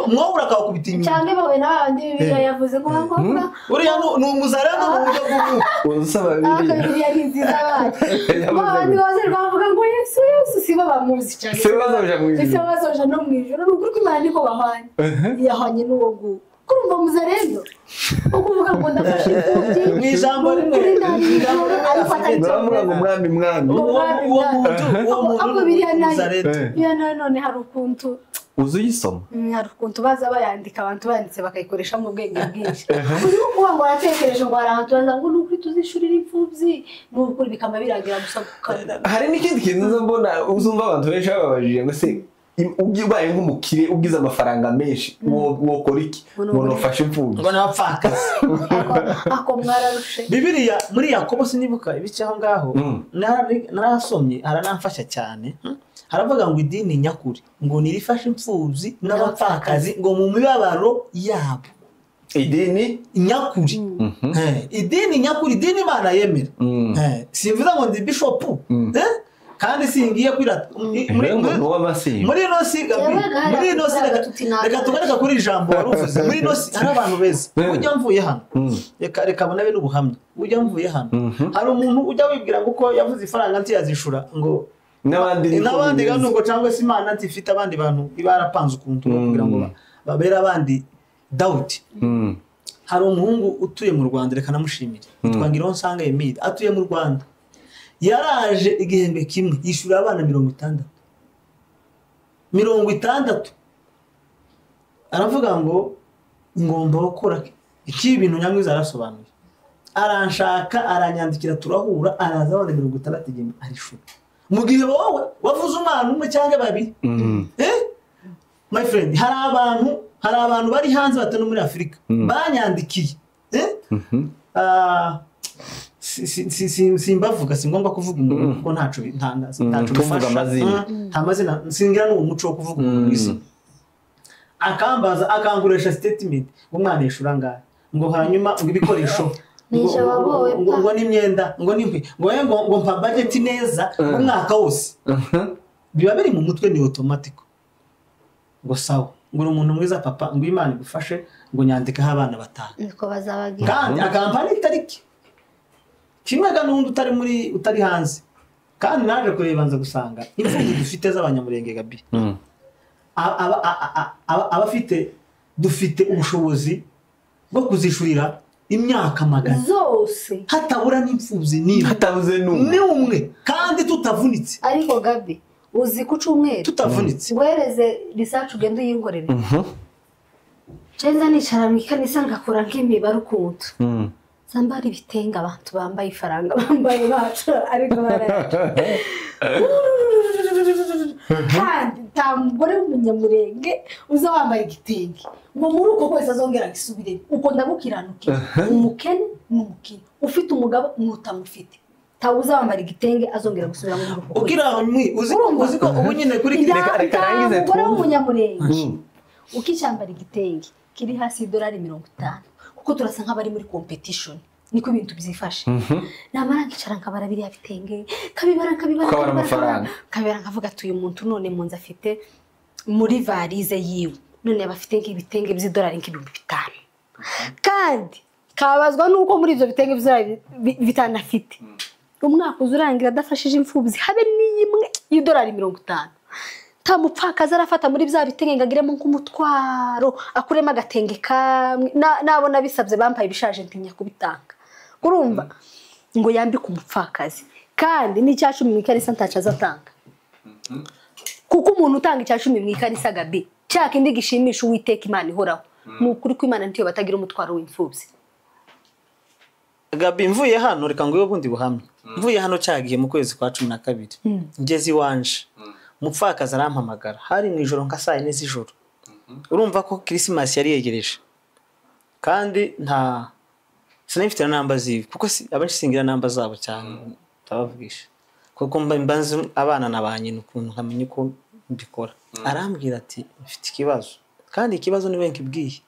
mwowe urakawukubita inyuma cyangwa bawe n'abandi. Bibiliya yavuze ngo ngombwa uriya ni umuzarano mu buryo bw'umwuka usaba Bibiliya. Bibiliya ni nziza bacu abandi bose bavuga ngo Yesu Yesu, sibo bamuzi cyane, sibo bazoja mu ijuru, sibo bazoja no mu ijuru. Ni ukuri ko Imana niko bahwanye, yahwanye n'uwo nguwo. Kurumva muzarendo ukuvuga ngo ndafashe imfubyi mu ijambo rimwe ariko atari baravuga ngo mwami mwami uwo muntu uwo muntu biriya nayo. None hari ukuntu uzi uyisoma, hari ukuntu baza bayandika, abantu banditse bakayikoresha mu bwenge bwinshi. Uri kuvuga ngo waratekereje ngo hari ahantu baza ngo ni ukuri tuzishurira imfubyi, ni ukuri bikaba birangira gusa. Hari n'ikindi kintu nza mbona, uzumva abantu benshi bababajije ngo se ubaye nk'umukire ugize amafaranga menshi wokora iki? Ngo nufashe imfubyi, ngo n'abapfakazi. Ako mwararushe. Bibiliya muri Yakobo sinibuka ibice aho ngaho narasomye, haranamfasha cyane. Haravuga ngo idini nyakuri ngo nirifashe imfubyi n'abapfakazi ngo mu mibabaro yabo. Idini nyakuri, idini nyakuri, idini Imana yemera. Simvuze ngo ndi bishopu kandi singiye kwirata muri ino si. Muri ino si reka tugaruka kuri ijambo wari uvuze. Muri ino si hari abantu beza. Ujya mvuye hano, reka bonabe n'ubuhamya. Ujya mvuye hano, hari umuntu ujya wibwira ngo uko yavuze ifaranga ntiyazishura, ngo n'abandi ngo cyangwa se Imana ntifite abandi bantu ibarapanze ukuntu kugira ngo babere abandi dawuti. Hari umuhungu utuye mu Rwanda, reka namushimire, yitwa Ngironsanga Emile, atuye mu Rwanda. Yaraje igihembwe kimwe yishyura abana 60 60. Aravuga ngo ngomba gukora iki bintu. Nyamwiza arasobanuye, aranshaka, aranyandikira, turahura, araza abana 60 igihembwe arishura. Mu gihe wowe wavuze umwana umwe cyangwa babiri. My friend, hari abantu bari hanze batari muri Afurika banyandikiye. Simbavuga, si ngombwa kuvuga umuntu kuko ntaco bifasha, nta mazina, singira n'uwo muco wo kuvuga umuntu izina. Akambaza, akanguresha statement ngo umwana yishura angahe, ngo hanyuma ngo ibikoresho, ngo n'imyenda, ngo n'inkwi, ngo mpa budget neza umwaka wose. Biba biri mu mutwe, ni automatic. Ngo sawa, ngo uri umuntu mwiza papa, ngo Imana igufashe, ngo nyandikaho abana 5. Niko bazabagira. Kandi akampa n'itariki kimwe n'undi utari muri utari hanze. Kandi naje kureba nza gusanga imfubyi dufite z'abanyamurenge Gabi, abafite dufite ubushobozi bwo kuzishurira imyaka 100 zose, hatabura n'imfubyi n'imwe, hatabuze n'umwe, kandi tutavunitse. Ariko Gabi, uzi ku cyumweru tutavunitse, wereze research ugende uyinkorere. Cenza nicara mu ikanisa ngakora nk'imibare ukuntu zambara ibitenge abantu bambaye ifaranga bambaye bacu, ariko barayaca. Kandi nta mugore w'umunyamurenge uza wambaye igitenge ngo muri uko kwezi azongera agisubiremo. Uko ndagukiranukira, umukene n'umukene, ufite umugabo n'utamufite, ntawe wambara igitenge azongera gusubira muri uko kwezi. Ukiraho uzi ko ubu nyine kuri reka rangize umugore w'umunyamurenge ukicambara igitenge kiri hasi y'idolari 50, kuko turasa nk'abari muri competition, niko ibintu byifashe. Namara nkicara nkabara biriya bitenge, kabibara amafaranga, kabibara nkavuga ati uyu muntu none munzu afite muri varize yiwe none abafite nk'ibitenge by'idolari nk'ibihumbi 5, kandi kabazwa nuko muri ibyo bitenge by'idolari 5 afite umwaka uzurangira adafashije imfubyi habe n'imwe y'idolari 50. Nta mupfakazi arafata muri bya bitenge ngo agiremo nk'umutwaro, akuremo agatenge kamwe. Nabona bisabye bampaye ibishaje ntinya kubitanga. Urumva ngo yambike umupfakazi, kandi n'icya 10 mu ikanisa ntaco azatanga. Kuko umuntu utanga icya 10 mu ikanisa Gabi, cya kindi gishimisha Uwiteka Imana ihoraho, ni ukuri ko Imana ntiyo batagira umutwaro w'imfubyi. Gabi, mvuye hano reka ngo ubundi buhamye. Mvuye hano cyagiye mu kwezi kwa 12 ngeze iwanje, umupfakazi arampamagara, hari mu ijoro nka saa 4 z'ijoro. Urumva ko Christmas yari yegereje, kandi nta Sinabifite na namba ziwe kuko abenshi singira namba zabo cyane, ndabavugisha kuko mba nzi abana na ba nyina ukuntu nkamenya uko mbikora. Arambwira ati mfite ikibazo, kandi ikibazo niwe nkibwiye.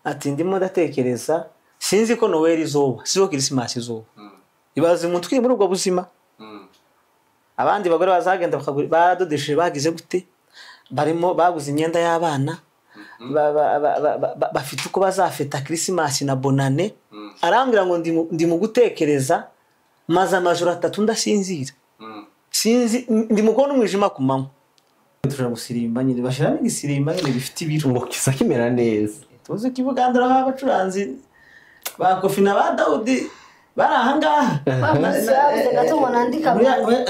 Ati ndimo ndatekereza, sinzi ko Noel izoba, sinzi ko Christmas izoba. Ibaze umuntu uri muri ubwo buzima. Abandi bagore bazagenda baradodesheje, bagize gute, barimo baguze imyenda y'abana, bafite uko bazafeta Christmas na Bonane. Arambwira ngo ndi mu gutekereza, maze amajoro 3 ndasinzira, sinzi, ndi mu kubona umwijima ku manywa. Tuja gusirimba nyine, bashiramo igisirimba nyine bifite ibiro ngo kisa kimera neza. Tuzi ko i Buganda aho abacuranzi ba Kofi na ba Daudi bari ahangaha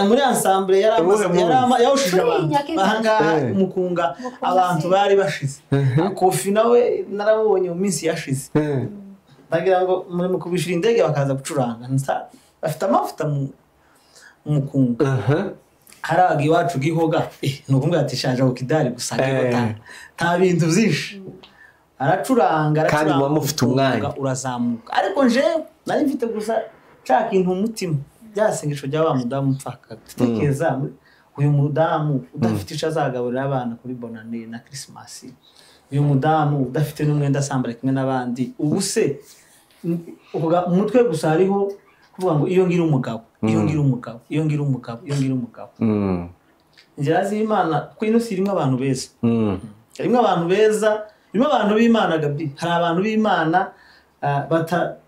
muri ensemble yawushije abantu ahangaha mukunga, abantu bari bashize. Kofi nawe naramubonye mu minsi yashize, ndagira ngo muri mu kubishira indege bakaza gucuranga, bafite amavuta mu mukunga. Haraga iwacu gihoga, nukumbwa ati shaje ku kidari gusa nta bintu byinshi. Aracuranga kandi muba mufite umwanya urazamuka. Ariko nje nari mfite gusa nshaka intu umutima byasengesho bya wa mudamu mpfaka. Tekereza uyu mudamu udafite ico azagaburira abana kuri Bonane na Christmas, uyu mudamu udafite n'umwenda asambara kimwe n'abandi. Ubu se umutwe gusa hariho kuvuga ngo iyo ngira umugabo, iyo ngira umugabo, iyo ngira umugabo, iyo ngira umugabo. Inzira z'Imana kuko ino si irimo abantu beza. Irimo abantu beza, irimo abantu b'Imana Gabi. Hari abantu b'Imana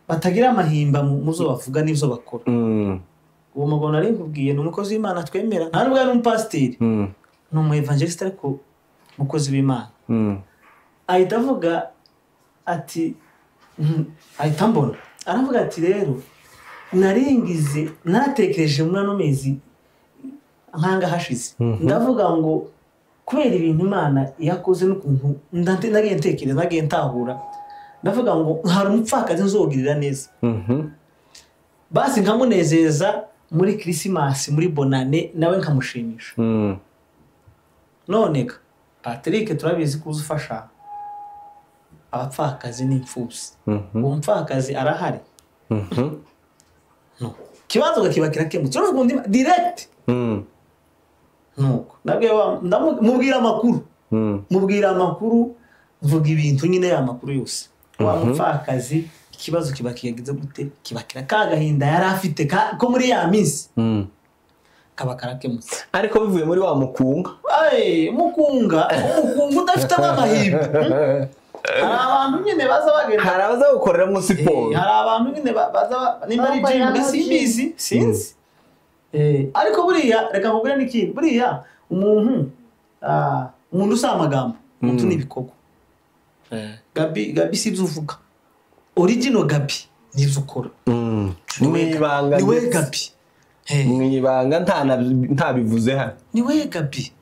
batagira amahimba muzo bavuga n'ibyo bakora. Uwo mugabo nari nkubwiye ni umukozi w'Imana twemera, nta nubwo ari umupasiteri, ni umu evangeliste ariko umukozi w'Imana. Ahita avuga ati, ahita mbona aravuga ati rero naringize natekereje muri ano mezi nkanga hashize, ndavuga ngo kubera ibintu Imana yakoze n'ukuntu nagiye ntekereza, nagiye ntahura, ndavuga ngo hari umupfakazi nzogirira neza, basi nkamunezeza muri Christmas, muri Bonane, nawe nkamushimisha. None Patrick turabizi ko uzufasha abapfakazi n'imfubyi. Uwo mupfakazi arahari. No. Kibazo kiba kirakemutse. Uravuga undi direct. Nuko nabwiye mubwira amakuru. Mubwira amakuru, mvuga ibintu nyine ya makuru yose. Wa mupfakazi ikibazo kiba kiyagize gute, kiba kiraka gahinda yari afite ko muri ya minsi. Kaba karakemutse. Ariko bivuye muri wa mukunga. Ay, mukunga, umukunga udafite amahimba. Hari abantu nyine baza bagenda, hari abaza gukoreramo siporo, hari abantu nyine baza nimba ari gym simbizi, sinzi. Ariko buriya reka nkubwire n'ikindi, buriya umuntu umuntu usaba amagambo, umuntu n'ibikorwa. Gabi si ibyo uvuga, original Gabi ni ibyo ukora. Mwibanga niwe Gabi, mwibanga ntabivuze hano, niwe Gabi.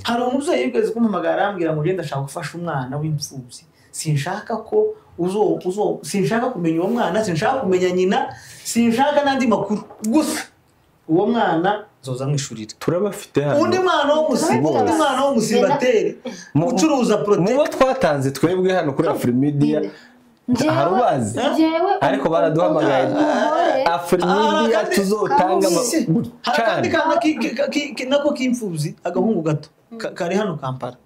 Hari umubyeyi wigeze kumpamagara arambwira ngo ngende ashaka gufasha umwana w'imfubyi, sinshaka ko uzo sinshaka kumenya uwo mwana, sinshaka kumenya nyina, sinshaka n'andi makuru, gusa uwo mwana nzoza mwishurira. Turabafite hano undi mwana wo musibateri ucuruza protect mubo twatanze twebwe hano kuri Afrimedia harubazi, ariko baraduhamagaye Afrimedia tuzotanga. Hari kandi nako k'imfubyi agahungu gato kari hano Kampala,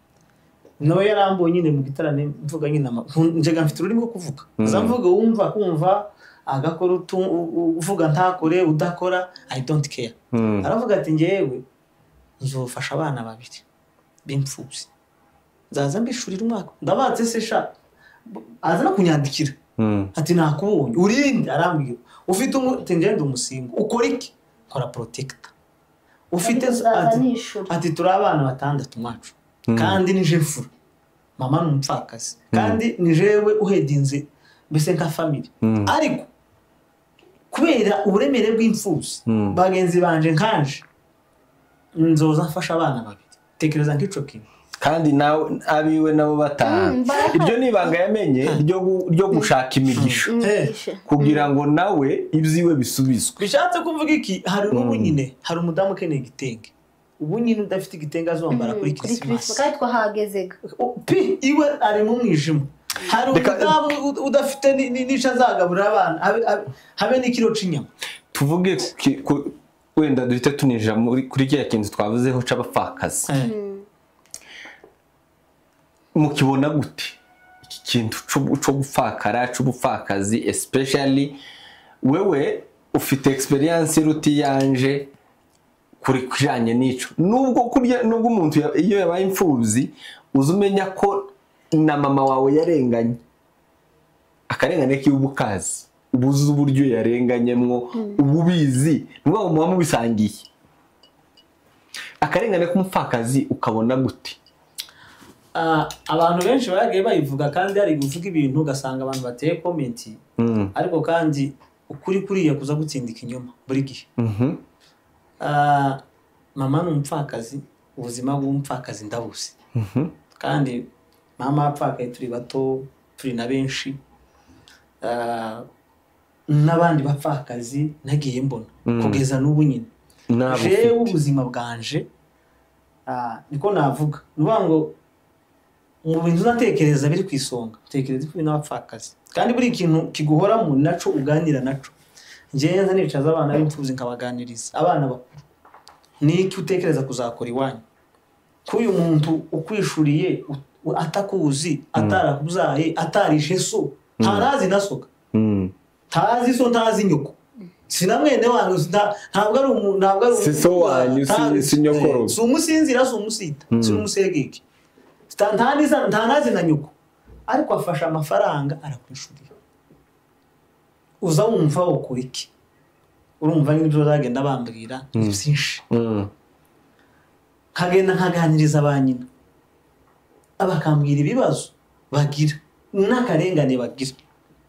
nawe yarambuye nyine mu gitarane mvuga nyine njega mfite ururimi rwo kuvuga, zamvuga wumva kumva agakora uvuga ntakore udakora, I don't care. Aravuga ati ngewe nzofasha abana babiri b'imfubyi, nzaza mbishurira umwaka, ndabatse se sha, aza no kunyandikira ati nakubonye urinde, arambwira ufite ngende umusingo ukora iki, nkora protector ufite, ati turi abana batandatu mwacu, kandi nije mfura, mama ni umupfakazi, kandi ni jewe uhedinze mbese nka family. Ariko kubera uburemere bw'imfubyi bagenzi banje nkanje nzoza mfasha abana babiri. Tekereza nk'ico kintu, kandi nawe abiwe nabo batanu. Iryo ni ibanga yamenye ryo gushaka imigisha kugira ngo nawe ibyiwe bisubizwe. Bishatse kuvuga iki? Hari ubu nyine hari umudamu ukeneye igitenge, ubu nyine udafite igitenge azambara kuri Christmas, kandi twahagezega pi iwe ari mu mwijima. Hari umudamu udafite n'icyo azagaburira abana, habe n'ikiro c'inyama. Tuvuge wenda duhite tunija kuri kiriya kintu twavuzeho c'abapfakazi. Mukibona gute iki kintu co gupfakara, c'ubupfakazi, especially wewe ufite experience iruta iyanje kuri kujanye n'ico? Nubwo kurya, nubwo umuntu iyo yabaye imfubyi uza umenya ko na mama wawe yarenganye, akarengane k'ubukazi ubuze uburyo yarenganyemwo, ububizi nubwo muba mubisangiye. Akarengane k'umupfakazi ukabona gute? Abantu benshi bagiye bayivuga, kandi hari kuvuga ibintu ugasanga abantu bateye comment, ariko kandi ukuri kuriya kuza gutsindika inyuma buri gihe. Mama ni umupfakazi, ubuzima bw'umupfakazi ndabuzi. Kandi mama apfakaye turi bato, turi na benshi, n'abandi bapfakazi nagiye mbona kugeza n'ubu nyine. Jewe ubuzima bwanje niko navuga, nuvuga ngo mu bintu uzatekereza biri ku isonga, tekereza ko n'abapfakazi, kandi buri kintu kiguhoramo naco uganira naco. Njyewe nza nicaza abana b'imfubyi nkabaganiriza, abana bakuru, niki utekereza kuzakora iwanyu? Ko uyu muntu ukwishuriye atakuzi, atarakubyaye, atarishe so, ntarazi na soka, ntazi so, ntazi nyoko, sina mwene wanyu, ntabwo ari umuntu, ntabwo ari si so wanyu, si nyokoro, si umusinzira, si umusita, si umusegeke, ntanazi na nyoko, ariko afasha amafaranga arakwishurira. Uza wumva ukora iki? Urumva n'ibyo bazagenda bambwira ni byinshi. Nkagenda nkaganiriza ba nyina, abakambwira ibibazo bagira n'akarengane bagira.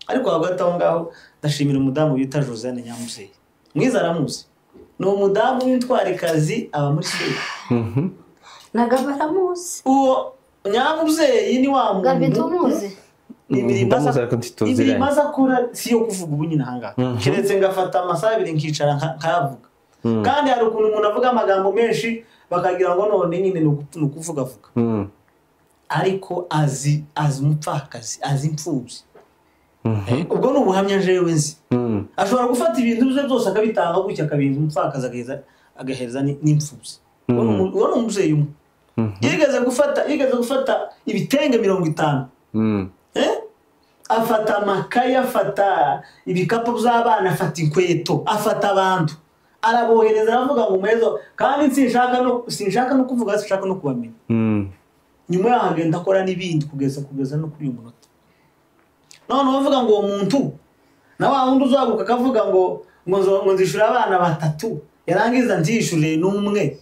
Ariko hagati aho ngaho ndashimira umudamu bita Josiane Nyamuzeyi, mwiza aramuzi, ni umudamu w'intwarikazi, aba muri Suwede. Nagaba aramuzi uwo Nyamuzeyi, ni wa muntu Gabi tumuzi. Imirimo aza akora si iyo kuvuga ubu nyine ahangaha, keretse ngafata amasaha abiri nkicara nkayavuga. Kandi hari ukuntu umuntu avuga amagambo menshi bakagira ngo none nyine ni ukuvugavuga, ariko azi umupfakazi, azi imfubyi. Ubwo ni ubuhamya jewe nzi. Ashobora gufata ibintu bye byose akabitanga gutya, akabiha umupfakazi, agahereza n'imfubyi. Uwo ni umubyeyi umwe yigeze gufata ibitenge 50, afata amakaye, afata ibikapu by'abana, afata inkweto, afata abantu, arabohereza, aravuga ngo muhezo, kandi sinshaka no kuvuga, sinshaka no kubamenya. Nyuma yaho agenda akora n'ibindi kugeza no kuri uyu munota. None uvuga ngo uwo muntu na wa wundi uzaguka akavuga ngo ngo nzishura abana batatu, yarangiza nzishure n'umwe,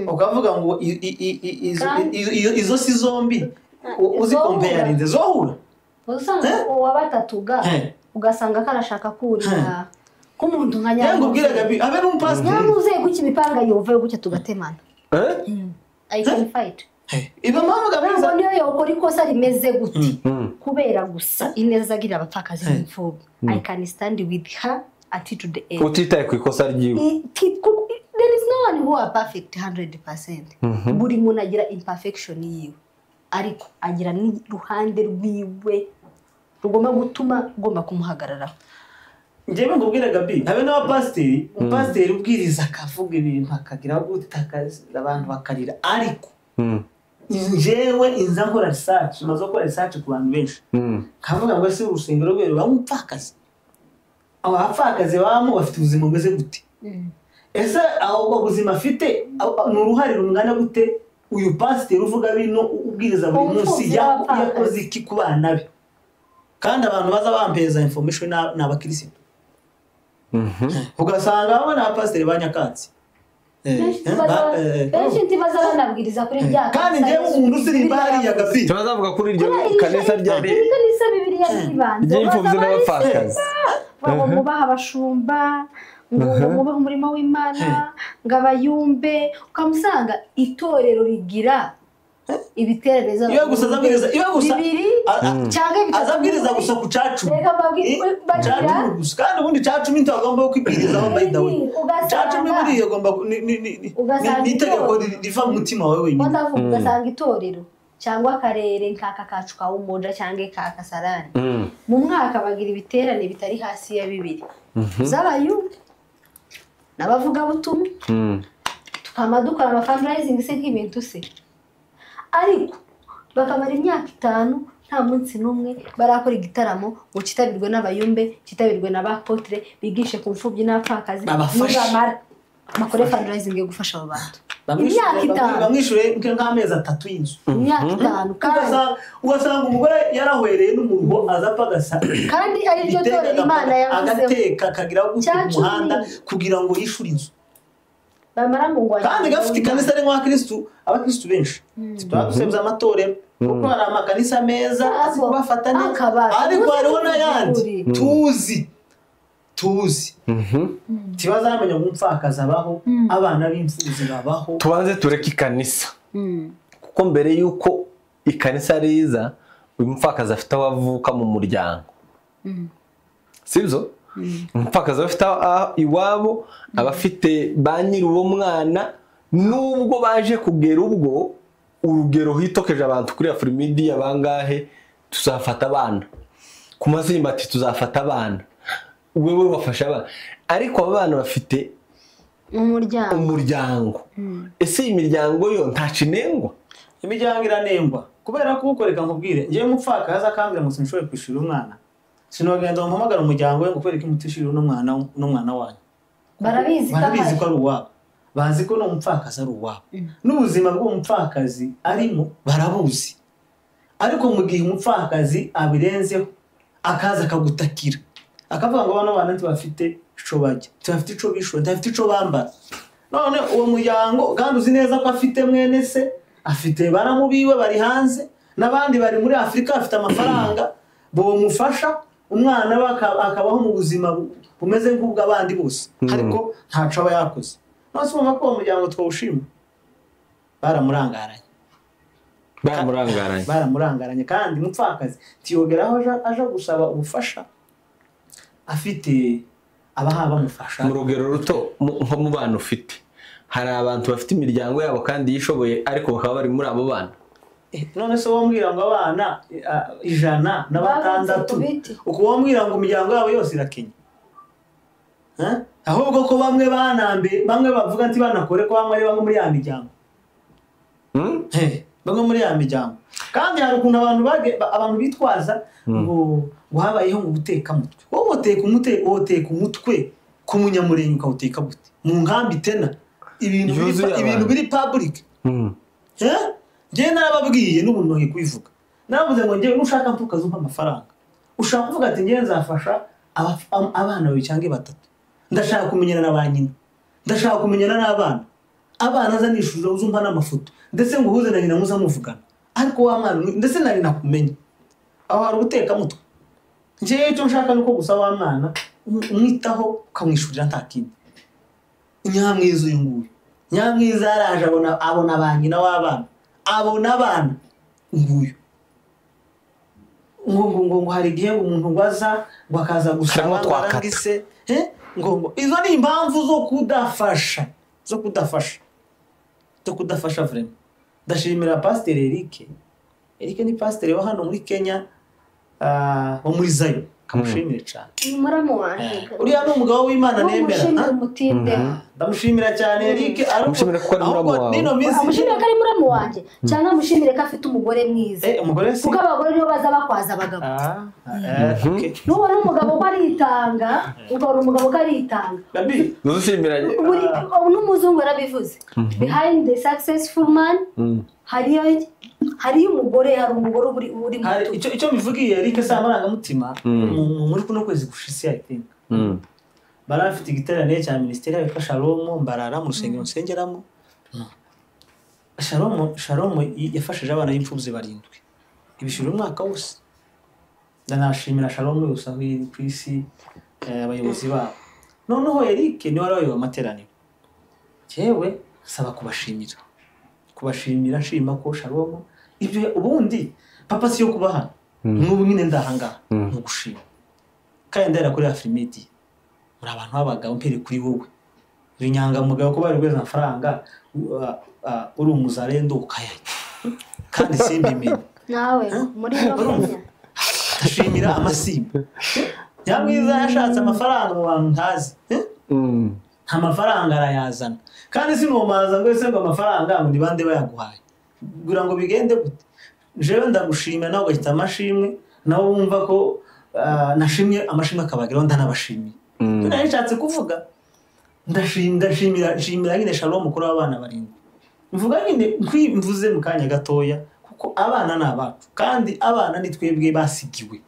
ukavuga ngo izo si zombi uzikomparinze zohura. Usanga uwa batatu ga ugasanga karashaka kurira k'umuntu nka Nyamuzeyi. Gabi abe n'umupasiteri Nyamuzeyi kuki imipanga yove gutya tugatemana. I can fight. Iba mpamvu Gabi niyo yokora ikosa rimeze gute kubera gusa ineza agira abapfakazi n'imfubyi. I can stand with her until to the end. Utitaye ku ikosa ryiwe. There is no one who are perfect 100%. Buri muntu agira imperfection yiwe, ariko agira n'uruhande rwiwe rugomba gutuma ugomba kumuhagararaho. Njyewe ngubwira Gabi, habe n'abapasiteri, umupasiteri ubwiriza akavuga ibintu akagira gutakaza abantu bakarira, ariko njyewe inza nkora research, maze gukora research ku bantu benshi, nkavuga ngo ese urusengero rwe ruba umupfakazi, abo bapfakazi babamo bafite ubuzima bumeze gute? Ese aho buzima afite ni uruhare rungana gute? Uyu pasiteri uvuga bino ubwiriza buri munsi yakoze iki ku bana be? Kandi abantu baza bampeza information ni abakirisitu, ugasanga bamwe ni abapasiteri ba nyakatsi. Benshi ntibaza banabwiriza kuri rya kandi njyewe umuntu usirimba hariya Gabi tubazavuga kuri iryo kanisa ryari kanisa Bibiliya n'ibanze ry'imfubyi n'abapfakazi, ngo mubaha abashumba, ngo mubahe umurimo w'Imana, ngo abayumbe, ukamusanga itorero rigira ibitererezo. Iyo gusa azabwiriza, iyo gusa bibiri cyangwa bitatu, azabwiriza gusa ku cacumi, gusa. Kandi ubundi cacumi ntagomba kwibwirizaho, by the way cacumi buriya agomba ni itegeko riva mu mutima wawe wenyine. Ugasanga itorero cyangwa akarere nk'aka kacu ka Umoja cyangwa ka Kasarani, mu mwaka bagira ibiterane bitari hasi ya 2 z'abayumbe n'abavugabutumwa, tukama dukora ama fundraising se nk'ibintu se, ariko bakamara imyaka 5 nta munsi n'umwe barakora igitaramo ngo kitabirwe n'abayumbe, kitabirwe n'abapotre bigishe ku mfubyi n'abapfakazi, nibamara bakore fundraising yo gufasha abo bantu. Imyaka 5 bamwishure nk'amezi 3 y'inzu, imyaka 5, kandi ugasanga umugore yarahwereye n'umuruho azapfa gasa, kandi ari ryo torero Imana yavuze, agateka kagira gute mu muhanda kugira ngo yishure inzu. Bamara ngo ngwanye kandi gafite ikanisa ari nka Kristo, abakristo benshi twadusebye amatorero kuko hari amakanisa meza azi kubafata neza, ariko hariho n'ayandi tuzi tibazamenya ngo umupfakazi abaho, abana b'imfubyi babaho. Tubanze tureke ikanisa, kuko mbere y'uko ikanisa riza uyu mupfakazi afite aho avuka mu muryango, sibyo? Umupfakazi afite iwabo, abafite ba nyiri uwo mwana, nubwo baje kugera ubwo urugero hitokeje abantu kuri Afrimedia bangahe, tuzafata abana ku mazimba ati tuzafata abana, wewe bafasha abana, ariko aba bana bafite umuryango. Ese imiryango yo ntacinengwa? Imiryango iranengwa kubera ko ukoreka nkubwire ngiye mupfakazi akambwira ngo sinshobore kwishura umwana, sinogenda ngo mpamagara umuryango we ngo kwereke imutishira n'umwana wanyu. Barabizi ko ari uwabo, bazi ko n'umupfakazi ari uwabo, n'ubuzima bw'umupfakazi arimo barabuzi. Ariko mu gihe umupfakazi abirenzeho akaza akagutakira akavuga ngo bano bana ntibafite ico barya, ntibafite ico bishura, ntibafite ico bambara, none uwo muryango kandi uzi neza ko afite mwene se, afite baramubiwe bari hanze n'abandi bari muri Afurika bafite amafaranga bomufasha umwana akabaho mu buzima bumeze nk'ubw'abandi bose, ariko ntaco aba yakoze. None se urumva ko uwo muryango twawushima? Baramurangaranye kandi umupfakazi tiyogeraho aja gusaba ubufasha afite abaha bamufasha. Mu rugero ruto nko mu bana ufite, hari abantu bafite imiryango yabo kandi yishoboye ariko bakaba bari muri abo bana. None se wombwira ngo abana 106 uko wombwira ngo imiryango yabo yose irakenya? Ahubwo ko bamwe banambe, bamwe bavuga nti banakore ko bamwe ari bamwe muri ya miryango. Bamwe muri ya miryango. Kandi hari ukuntu abantu bitwaza ngo habayeho ngo guteka mutwe. Wowe uteka umutwe ku munyamurenge ukawuteka gute? Mu nkambi tena ibintu biri public. Njye narababwiye n'ubu ngiye kubivuga. Naravuze ngo njye nushaka mpukaza umpa amafaranga. Ushaka kuvuga ati njye nzafasha abana babiri cyangwa batatu. Ndashaka kumenyana na ba nyina, ndashaka kumenyana n'abana, abana aza nishurira uzumpa n'amafoto, ndetse ngo uhuze na nyina muza muvugana, ariko wa mwana ndetse nari nakumenya. Aho hari ubuteka mutwe. Njye icyo nshaka nuko gusa wa mwana umwitaho ukamwishurira nta kindi. Nyamwiza uyu nguyu, Nyamwiza yaraje abona ba nyina w'abana, abona abana nguyu ngo hari igihe umuntu ngo aza ngo akaza gusaba ngo arangise ngo izo ni impamvu zo kudafasha vraiment. Ndashimira Pastor Eric. Eric ni pastor wa hano muri Kenya, wo muri Zayo, kamushimire cyane. Ni muramu wanje. Uriya ni umugabo w'Imana nemera. Ndamushimira cyane Eric, amushimira ko ari muramu wawe. Amushimira ko ari muramu wanje cyangwa amushimire ko afite umugore mwiza. Umugore si. Kuko abagore nibo baza bakwaza abagabo. Nubona umugabo ko aritanga, ukabona umugabo ko aritanga. Nabi, ndushimira. N'umuzungu yarabivuze. Behind the successful man hariyo umugore, hari umugore uri muto. Icyo bivugiye Eric sa amarangamutima muri kuno kwezi gushise I think. Barafite igiterane cya ministeri yitwa Shalom Mbarara mu rusengero nsengeramo. Shalom yafashije abana b'imfubyi 7 ibishura umwaka wose. Ndanashimira Shalom yose aho iri ku isi, abayobozi babo. Noneho Eric ni wari wayoboye amateraniro. Jewe saba kubashimira. Kubashimira nshima ko Shalom ibyo ubundi papa si yo kubaha n'ubu nyine ndahanga nugushima. Kandi ndera kuri Afrimedia muri abantu b'abagabo mpere kuri wowe uri nyangamugabo ko bari gweza amafaranga uri umuzarendo ukayajya. Kandi simbimenye nawe muri Kenya ndashimira amasimba. Nyamwiza yashatse amafaranga mu bantu ntazi. Nta mafaranga arayazana. Kandi sinomaza ngo ese ngo amafaranga ngo ni bande bayaguhaye. Kugira ngo bigende gute? Jewe ndagushimira nawe ugahita amashimwe, nawe wumva ko nashimye amashimwe akabageraho ndanabashimiye. Nari nshatse kuvuga ndashimira nshimira nyine Shalom mukuru w'abana barindwi. Mvuga nyine mvuze mu kanya gatoya kuko abana ni abacu kandi abana ni twebwe basigiwe.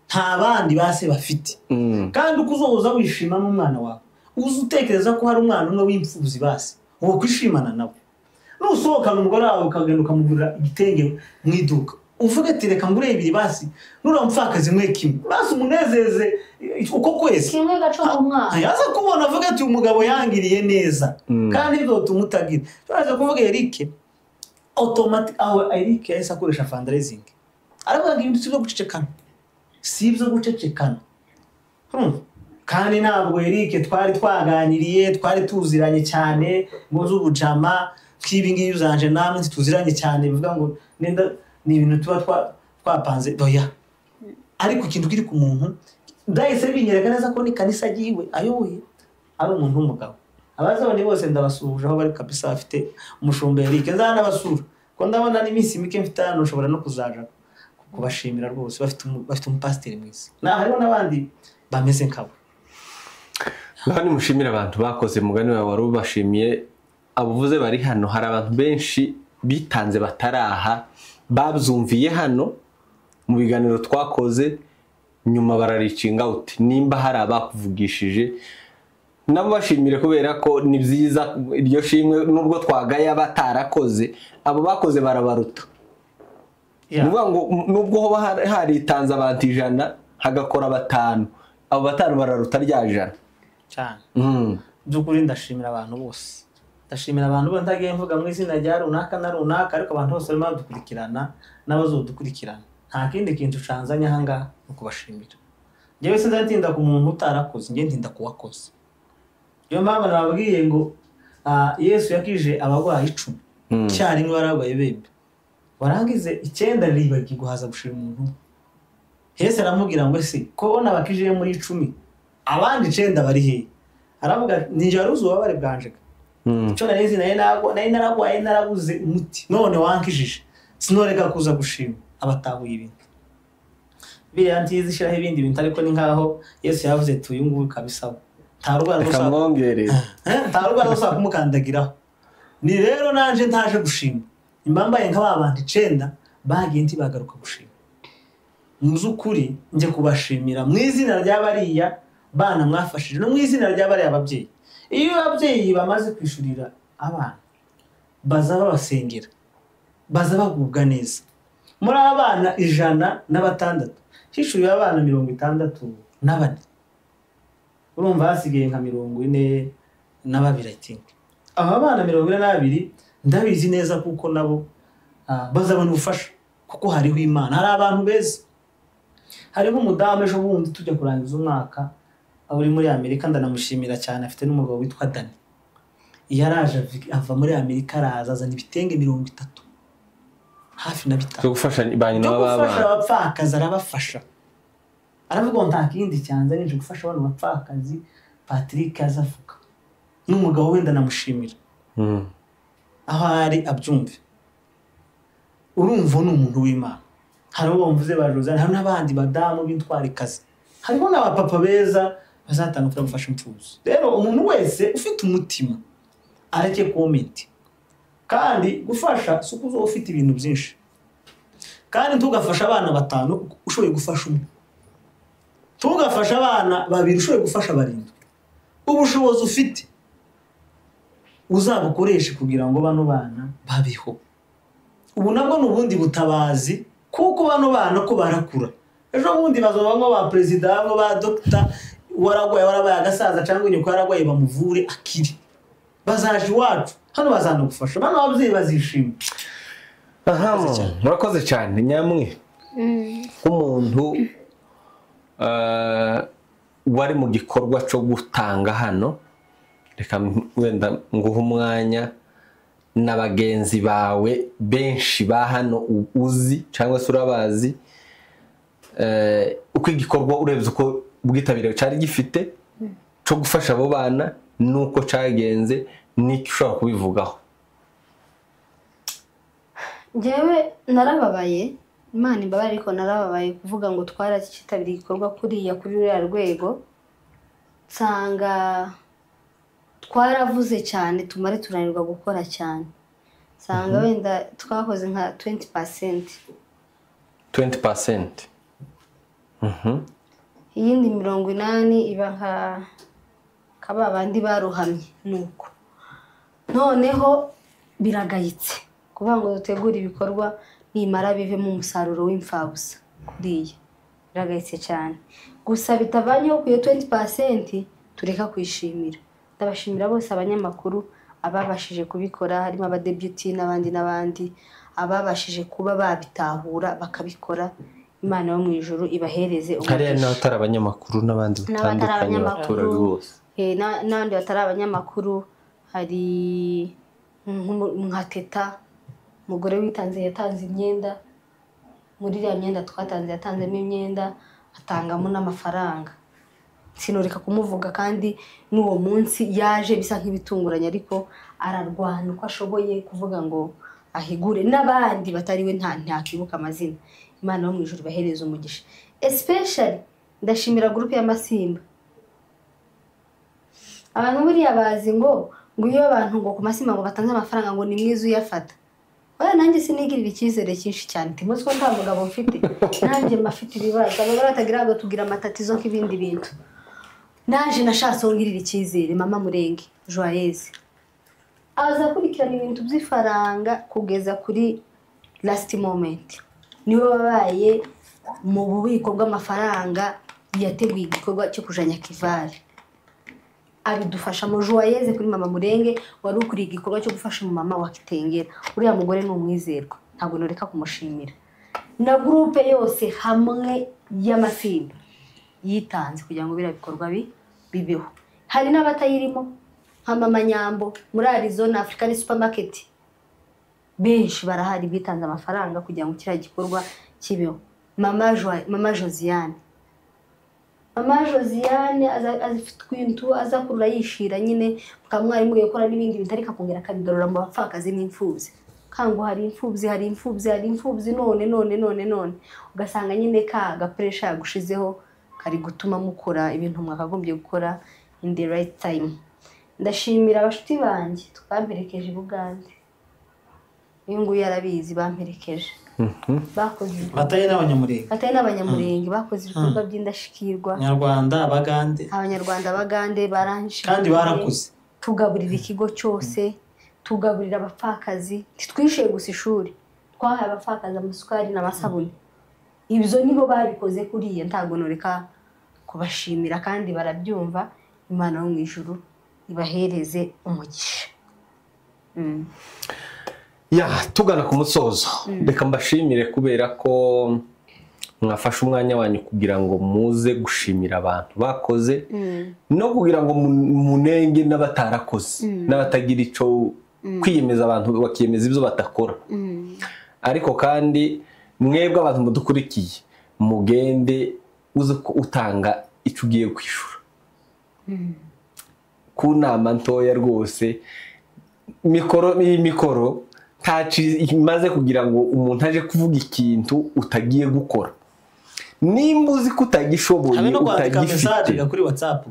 Nta bandi base bafite. Kandi uko uzoza wishima n'umwana wawe, uzi utekereza ko hari umwana umwe w'imfubyi base, uwo kwishimana nawe. Nusohokana umugore wawe ukagenda ukamugurira igitenge mu iduka, uvuga ati reka ngure ibiri basi, nuramupfakazi mwe kimwe, basi umunezeze uko kwezi. Kimwe gaco umwana. Yaza kubona avuga ati umugabo yangiriye neza. Kandi bizotuma utagira. Turaza kuvuga Eric automatic aho Eric yahise akoresha fundraising. Aravuga ngo ibintu sibyo gucecekana. Si ibyo gucecekana. Kandi ntabwo Eric twari twaganiriye, twari tuziranye cyane ngo z'ubujama tw'ibi ngibi uzanje namwe tuziranye cyane bivuga ngo nenda ni ibintu tuba twapanze doya. Ariko ikintu kiri ku muntu ndahise binyereka neza ko ni kanisa agiwe ayoboye ari umuntu w'umugabo. Abazabone bose ndabasuhuje aho bari kabisa bafite umushumba Eric nzanabasura ko ndabona n'iminsi mike mfite hano nshobora no kuzaja kubashimira rwose bafite umupasiteri mwiza. Na hariho n'abandi bameze nkabo. Bani mushimira abantu bakoze mugani wawe wari ubashimiye abuvuze bari hano. Hari abantu benshi bitanze bataraha babyumviye hano mu biganiro twakoze nyuma bararicinga uti nimba hari abakuvugishije nabo bashimire kubera ko ni byiza iryo shimwe nubwo twagaya batarakoze abo bakoze barabaruta. Nuvuga ngo nubwo hoba haritanze abantu 100 hagakora 5 abo 5 bararuta rya 100 cyane. Byukuri ndashimira abantu bose. Ndashimira abantu bo ntagiye mvuga mu izina rya runaka na runaka ariko abantu bose barimo badukurikirana n'abazodukurikirana. Nta kindi kintu canzanye aha ngaha no kubashimira. Njyewe sinzatinda ku muntu utarakoze, njye ntinda kuwakoze. Niyo mpamvu nababwiye ngo Yesu yakije abarwayi 10 cyarimwe bararwaye bembe. Warangize 9 ribagirwa haza gushira umuntu. Yesu aramubwira ngo ese ko bona bakije muri 10 abandi 9 bari he? Aravuga ninjye wari uzi ububabare bwanje. Icyo nari nzi nari naragwaye narabuze umuti none wankijije sinoreka kuza gushima abatahuye ibintu. Biriya ntizi shiraho ibindi bintu ariko ni nkaho Yesu yavuze ati uyu nguyu kabisa nta rwara gusa kumukandagiraho. Ni rero nanje ntaje gushima impambaye nka babandi 9 bagiye ntibagaruka gushima. Muzukuri nje kubashimira mu izina rya bariya bana mwafashije no mu izina rya bariya ababyeyi. Iyo ababyeyi bamaze kwishurira abana baza babasengera baza bagubwa neza. Muri abana 106 hishuriwe abana 64. Urumva hasigaye nka 42 I think. Aba bana 42 ndabizi neza kuko nabo bazabona ubufasha kuko hariho Imana. Hari abantu beza. Hariho umudamu ejo bundi tujya kurangiza umwaka uri muri Amerika ndanamushimira cyane afite n'umugabo witwa Dani. Yaraje ava muri Amerika araza azana ibitenge 30 hafi na 5 cyo gufasha banyina b'abana abapfakazi arabafasha. Aravuga ngo nta kindi cyanza nije gufasha abantu bapfakazi. Patrick azavuga n'umugabo wenda namushimira aho ari abyumve. Urumva ni umuntu w'Imana. Hari uwo mvuze ba Josiane, hari n'abandi badamu b'intwarikazi, hariho n'abapapa beza bazatanga kugira gufasha imfubyi. Rero umuntu wese ufite umutima areke comment. Kandi gufasha si uko uzoba ufite ibintu byinshi. Kandi ntugafasha abana 5 ushoboye gufasha umwe. Ntugafasha abana 2 ushoboye gufasha 7. Ubushobozi ufite uzabukoreshe kugira ngo bano bana babeho. Ubu nabwo ni ubundi butabazi kuko bano bana ko barakura. Ejo bundi bazoba ngo ba president ngo ba doctor waragwaye warabaye agasaza cyangwa inyuko yaragwaye bamuvure akiri. Bazaje iwacu hano bazanagufasha bano ababyeyi bazishima. Aha murakoze cyane nyamwe. Umuntu wari mu gikorwa cyo gutanga hano reka wenda nguha umwanya Na bagenzi bawe benshi ba hano uzi cyangwa se urabazi, uko igikorwa urebye uko ubwitabire cyari gifite cyo gufasha abo bana nuko cyagenze, n'icyo ushobora kubivugaho. Njyewe narababaye, Imana imbabare, ariko narababaye kuvuga ngo twarakitabiriye igikorwa kuriya kuri ruriya rwego, nsanga twaravuze cyane tumare tunanirwa gukora cyane, nsanga wenda twakoze nka 20%. 20%. Iyindi 80 iba nka ba bandi barohamye. Nuko noneho biragayitse kuvuga ngo dutegure ibikorwa nimara bivemo umusaruro w'imfabusa kuriya, biragayitse cyane. Gusa bitavanyeho ku iyo 20% tureka kwishimira. Ndabashimira bose abanyamakuru ababashije kubikora, harimo abadebuty n'abandi n'abandi ababashije kuba babitahura bakabikora. Imana yo mu ijuru ibahereze umugisha. Hariya n'abatari abanyamakuru n'abandi batandukanye, abaturage bose. N'abandi batari abanyamakuru, hari nka Teta, umugore witanze, yatanze imyenda. Muri iriya myenda twatanze yatanzemo imyenda, atangamo n'amafaranga. Sinureka kumuvuga, kandi n'uwo munsi yaje bisa nk'ibitunguranye, ariko ararwana uko ashoboye kuvuga ngo ahigure n'abandi batari we, ntakibuka amazina. Imana yo mu ijuru ibahereze umugisha. Especially ndashimira groupe y'Amasimba. Abantu buriya bazi ngo iyo abantu ngo ku Masimba ngo batanze amafaranga ngo ni mwiza uyafata. Oya, nanjye sinigirira icyizere cyinshi cyane, timuzi ko nta mugabo mfite, nanjye mafite ibibazo, abagore batagira ngo tugira amatatizo nk'ibindi bintu. Naje nashatse ngirira icyizere mama Murenge Joyeuse, aza akurikirana ibintu by'ifaranga kugeza kuri last moment. Niwe wabaye mu bubiko bw'amafaranga yateguye igikorwa cyo kuja Nyakivale, abidufasha mu Joyeuse kuri mama Murenge wari ukuriye igikorwa cyo gufasha umumama wa Kitengera. Uriya mugore ni umwizerwa, ntabwo noreka kumushimira. Na groupe yose hamwe y'Amasimba yitanze kugira ngo biriya bikorwa bibeho. Hari n'abatayirimo nka mama Nyambo muri Arizona African Supermarket, benshi barahari bitanze amafaranga kugira ngo kiriya gikorwa kibeho. Mama Josiane, Mama Josiane azifite ibintu aza kurura yishira nyine, mukamwarimu gukora n'ibindi bintu, ariko akongera akabigarura mu bapfakazi n'imfubyi. Kango hari imfubyi, hari imfubyi, hari imfubyi, none none none none ugasanga nyine ka gapresha yagushizeho kari gutuma mukora ibintu mwakagombye gukora in the right time. Ndashimira abashuti banjye twamperekeje i Bugande, uyu nguyu yarabizi, bamperekeje bakoze batari n'abanyamurenge, batari n'abanyamurenge, bakoze ibikorwa by'indashikirwa. Abanyarwanda Abagande, Abanyarwanda Abagande baranshimiye kandi barakuze. Tugaburira ikigo cyose, tugaburira abapfakazi, ntitwishyuye gusa ishuri, twahaye abapfakazi amasukari n'amasabune. Ibyo nibo babikoze kuriya, ntabwo noreka kubashimira kandi barabyumva. Imana yo mu ijuru ibahereze umugisha. Ya, tugana ku musozo, reka mbashimire kubera ko mwafashe umwanya wanyu kugira ngo muze gushimira abantu bakoze, no kugira ngo munenge n'abatarakoze, n'abatagira icyo kwiyemeza, abantu bakiyemeza ibyo batakora. Ariko kandi mwebwe abantu mudukurikiye, mugende uze ko utanga icyo ugiye kwishura ku nama ntoya rwose. Mikoro iyi mikoro ntaci imaze kugira ngo umuntu aje kuvuga ikintu utagiye gukora. Nimba uzi ko utagishoboye, habe no kwandika utagifite message kuri WhatsApp,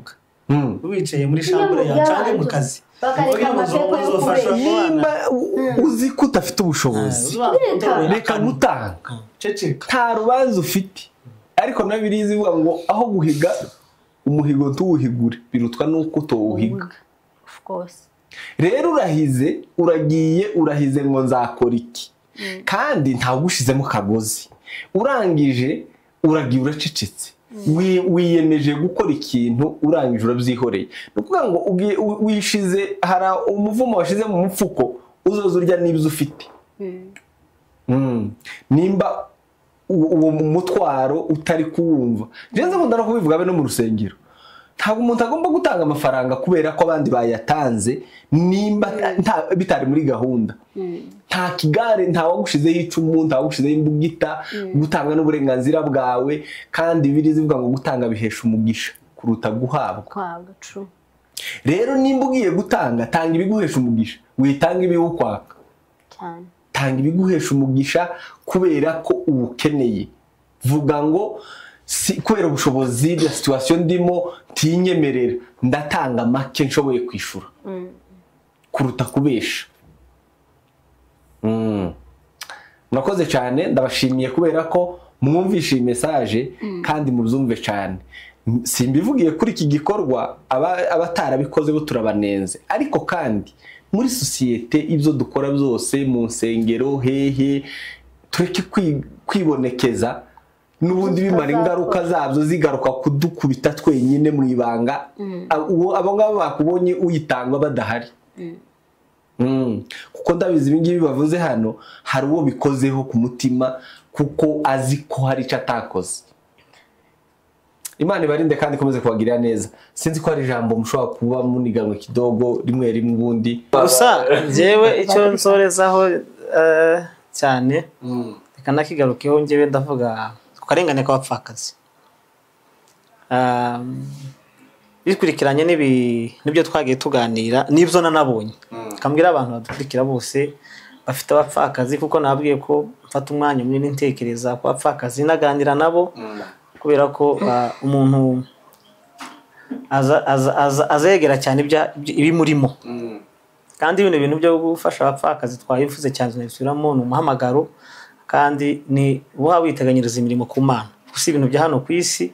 wicaye muri chambre yawe cyangwa mu kazi, bakareka amapepo yo kubeshya. Nimba uzi ko udafite ubushobozi, reka gutanga, ceceka, nta rubanza ufite. Ariko na birizi ivuga ngo aho guhiga umuhigo ntuwuhigure birutwa nuko utowuhiga. Of course. Rero urahize, uragiye, urahize ngo nzakora iki, kandi ntawugushizemo kagozi, urangije uragiye uracecetse, wiyemeje gukora ikintu, urangije urabyihoreye. Ni ukuvuga ngo wishize, hari umuvumo washize mu mufuko, uzoza urya n'ibyo ufite. Nimba uwo mutwaro utari kuwumva, njye nkunda no kubivuga abe no mu rusengero. Ntabwo umuntu agomba gutanga amafaranga kubera ko abandi bayatanze, nimba bitari muri gahunda. Nta kigare, nta wagushizeho icumu, nta wagushizeho imbugita. Gutanga n'uburenganzira bwawe, kandi Bibiliya ivuga ngo gutanga bihesha umugisha kuruta guhabwa. Rero nimba ugiye gutanga, tanga ibiguhesha umugisha, witanga ibiwukwaka. Tanga ibiguhesha umugisha kubera ko uwukeneye. Vuga ngo si kubera ubushobozi bya situation ndimo tinyemerera, ndatanga make nshoboye kwishura kuruta kubesha. Murakoze cyane, ndabashimiye kubera ko mwumvishe iyi message kandi mubyumve cyane. Simbivugiye kuri iki gikorwa, abatarabikoze bo turabanenze, ariko kandi muri societe ibyo dukora byose mu nsengero hehe, tureke kwibonekeza n'ubundi bimara ingaruka zabyo zigaruka kudukubita twenyine mu ibanga. Abo ngabo bakubonye uyitanga badahari. Kuko ndabizi ibi ngibi bavuze hano, hari uwo bikozeho ku mutima kuko azi ko hari icyo atakoze. Imana ibarinde kandi ikomeze kubagirira neza. Sinzi ko hari ijambo mushobora kuba muniganwe kidogo rimwe rimwe ubundi. Gusa njyewe icyo nsorezaho cyane reka nakigarukeho, njyewe ndavuga ku karengane k'abapfakazi bikurikiranye n'ibyo twagiye tuganira n'ibyo nanabonye. Kambwira abantu badukurikira bose bafite abapfakazi, kuko nabwiye ko mfata umwanya munini ntekereza ku bapfakazi naganira nabo, kubera ko umuntu azegera cyane ibimurimo. Kandi ibintu bintu byo gufasha abapfakazi twabivuze cyane tunabisubiramo, ni umuhamagaro kandi ni uba witeganyiriza imirimo ku Mana. Gusa ibintu bya hano ku isi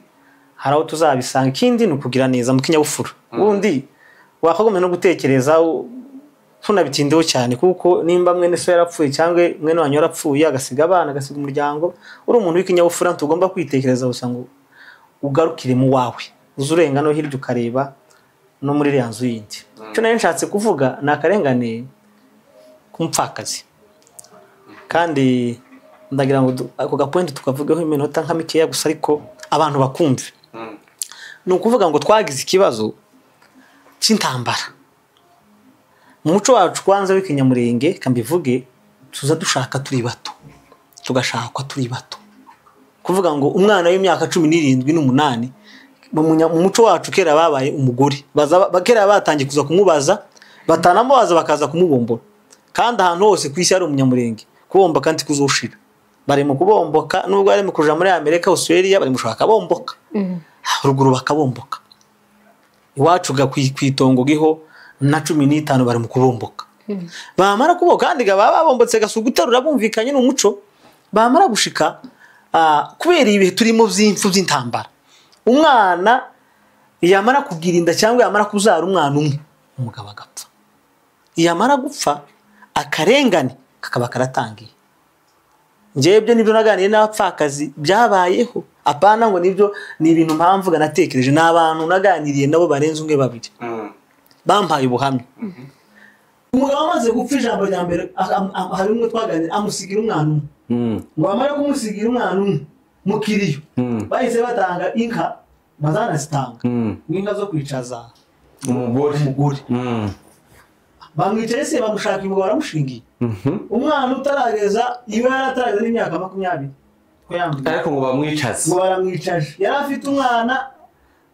hari aho tuzabisanga. Ikindi ni ukugira neza mu kinyabupfura. Ubundi wakagombye no gutekereza tunabitindeho cyane, kuko nimba mwene so yarapfuye cyangwa mwene wanyu yarapfuye agasiga abana agasiga umuryango, uri umuntu w'ikinyabupfura tugomba kwitekereza gusa ngo ugarukire mu wawe, uzurenga no hirya ukareba no muri iriya nzu yindi. Icyo nari nshatse kuvuga ni akarengane k'umupfakazi, kandi ndagira ngo ako gapoint tukavugeho iminota nka mikeya gusa, ariko abantu bakumve. Ni ukuvuga ngo twagize ikibazo cy'intambara mu muco wacu kwanza w'ikinyamurenge. Kambivuge, tuza dushaka turi bato, tugashakwa turi bato. Kuvuga ngo umwana w'imyaka 17 n'umunani mu muco wacu kera babaye umugore, kera batangiye kuza kumubaza, batanamubaza bakaza kumubombora. Kandi ahantu hose ku isi hari umunyamurenge kubomba kandi kuzoshira. Bari mu kubomboka nubwo bari mu kuja muri Amerika, Australia, bari mushaka bomboka ruguru bakabomboka. Iwacu ga kwitongo giho na 15 bari mu kubomboka. Bamara kuboka kandi baba babombotse gasugutarura bumvikanye n'umuco. Bamara gushika kubera ibihe turimo by'imfu by'intambara, umwana yamara kugirinda cyangwa yamara kuzara umwana umwe, umugabo agapfa. Yamara gupfa akarengane kakaba karatangiye. Njyewe ibyo nibyo naganiye n'abapfakazi byabayeho, apana ngo nibyo ni ibintu mpamvu natekereje, n'abantu naganiriye nabo barenze umwe babiri bampaye ubuhamya. Umugabo amaze gupfa, ijambo rya mbere hari umwe twaganiriye amusigira umwana umwe. Ngo bamara kumusigira umwana umwe mukiriyo, bahise batanga inka, bazanazitanga inka zo kwicaza umugore. Bamwicaye se bamushaka umugabo baramushingiye. Umwana utarageza iwe yaratarageza n'imyaka 20 ariko ngo bamwicaze, ngo baramwicaje. Yari afite umwana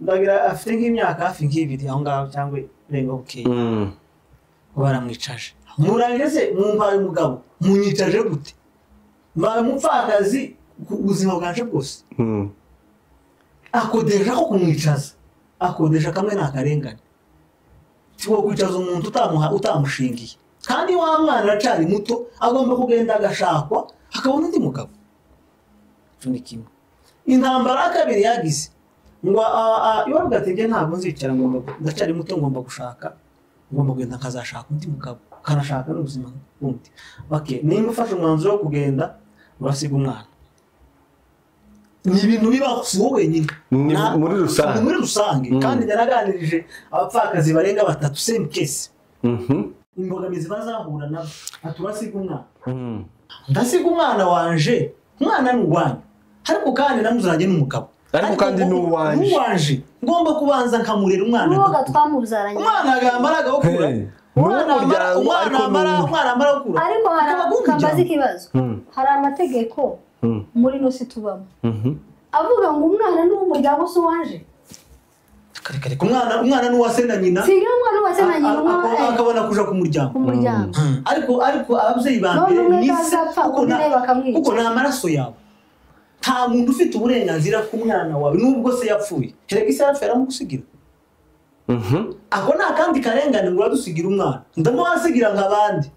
ndagira afite nk'imyaka hafi nk'ibiri aho ngaho cyangwa irenga bukeye. Ngo baramwicaje. Murangeze mumpaye umugabo, munyicaje gute? Mbaye umupfakazi ku buzima bwanje bwose. Akodeja ko kumwicaza, akodeja kamwe n'akarengane. Tiwo kwicaza umuntu utamushingiye. Kandi wa mwana aracari muto, agomba kugenda agashakwa akabona undi mugabo. Cyo kimwe. Intambara kabiri yagize ngo iwavuga ati nge ntabwo nzicara, ngomba ndacari muto, ngomba gushaka, ngomba kugenda nkazashaka undi mugabo, kanashaka n'ubuzima bundi. Okay, nimba ufashe umwanzuro wo kugenda urasiga umwana. Ni ibintu bibaho si wowe wenyine, muri rusange, muri rusange. Kandi naraganirije abapfakazi barenga 3 same case. Imbogamizi bazahura nabo, aturasiga umwana. Ndasiga umwana wanje, umwana ni uwanyu, ariko kandi namuzanye n'umugabo. Ariko kandi ni uwanje. Uwanje ngomba kubanza nkamurera umwana. N'uwo twamuzaranye. Umwana agamara agakura. Umwana amara gukura. Ariko hari kambaza ikibazo. Hari amategeko muri no si tubamo. Avuga ngo umwana ni uw'umuryango si uwanje. Kare umwana ni uwase na nyina. Si umwana uwase na nyina akabona kuja ku muryango. Ariko ababyeyi ba mbere ni se kuko nta maraso yawe. Nta muntu ufite uburenganzira ku mwana wawe nubwo se yapfuye. Kereka ise yarapfuye aramugusigira. Ako nta kandi karengane ngo uradusigira umwana. Ndamuhasigira nk'abandi.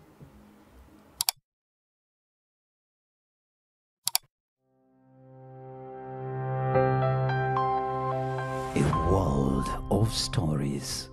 A world of stories.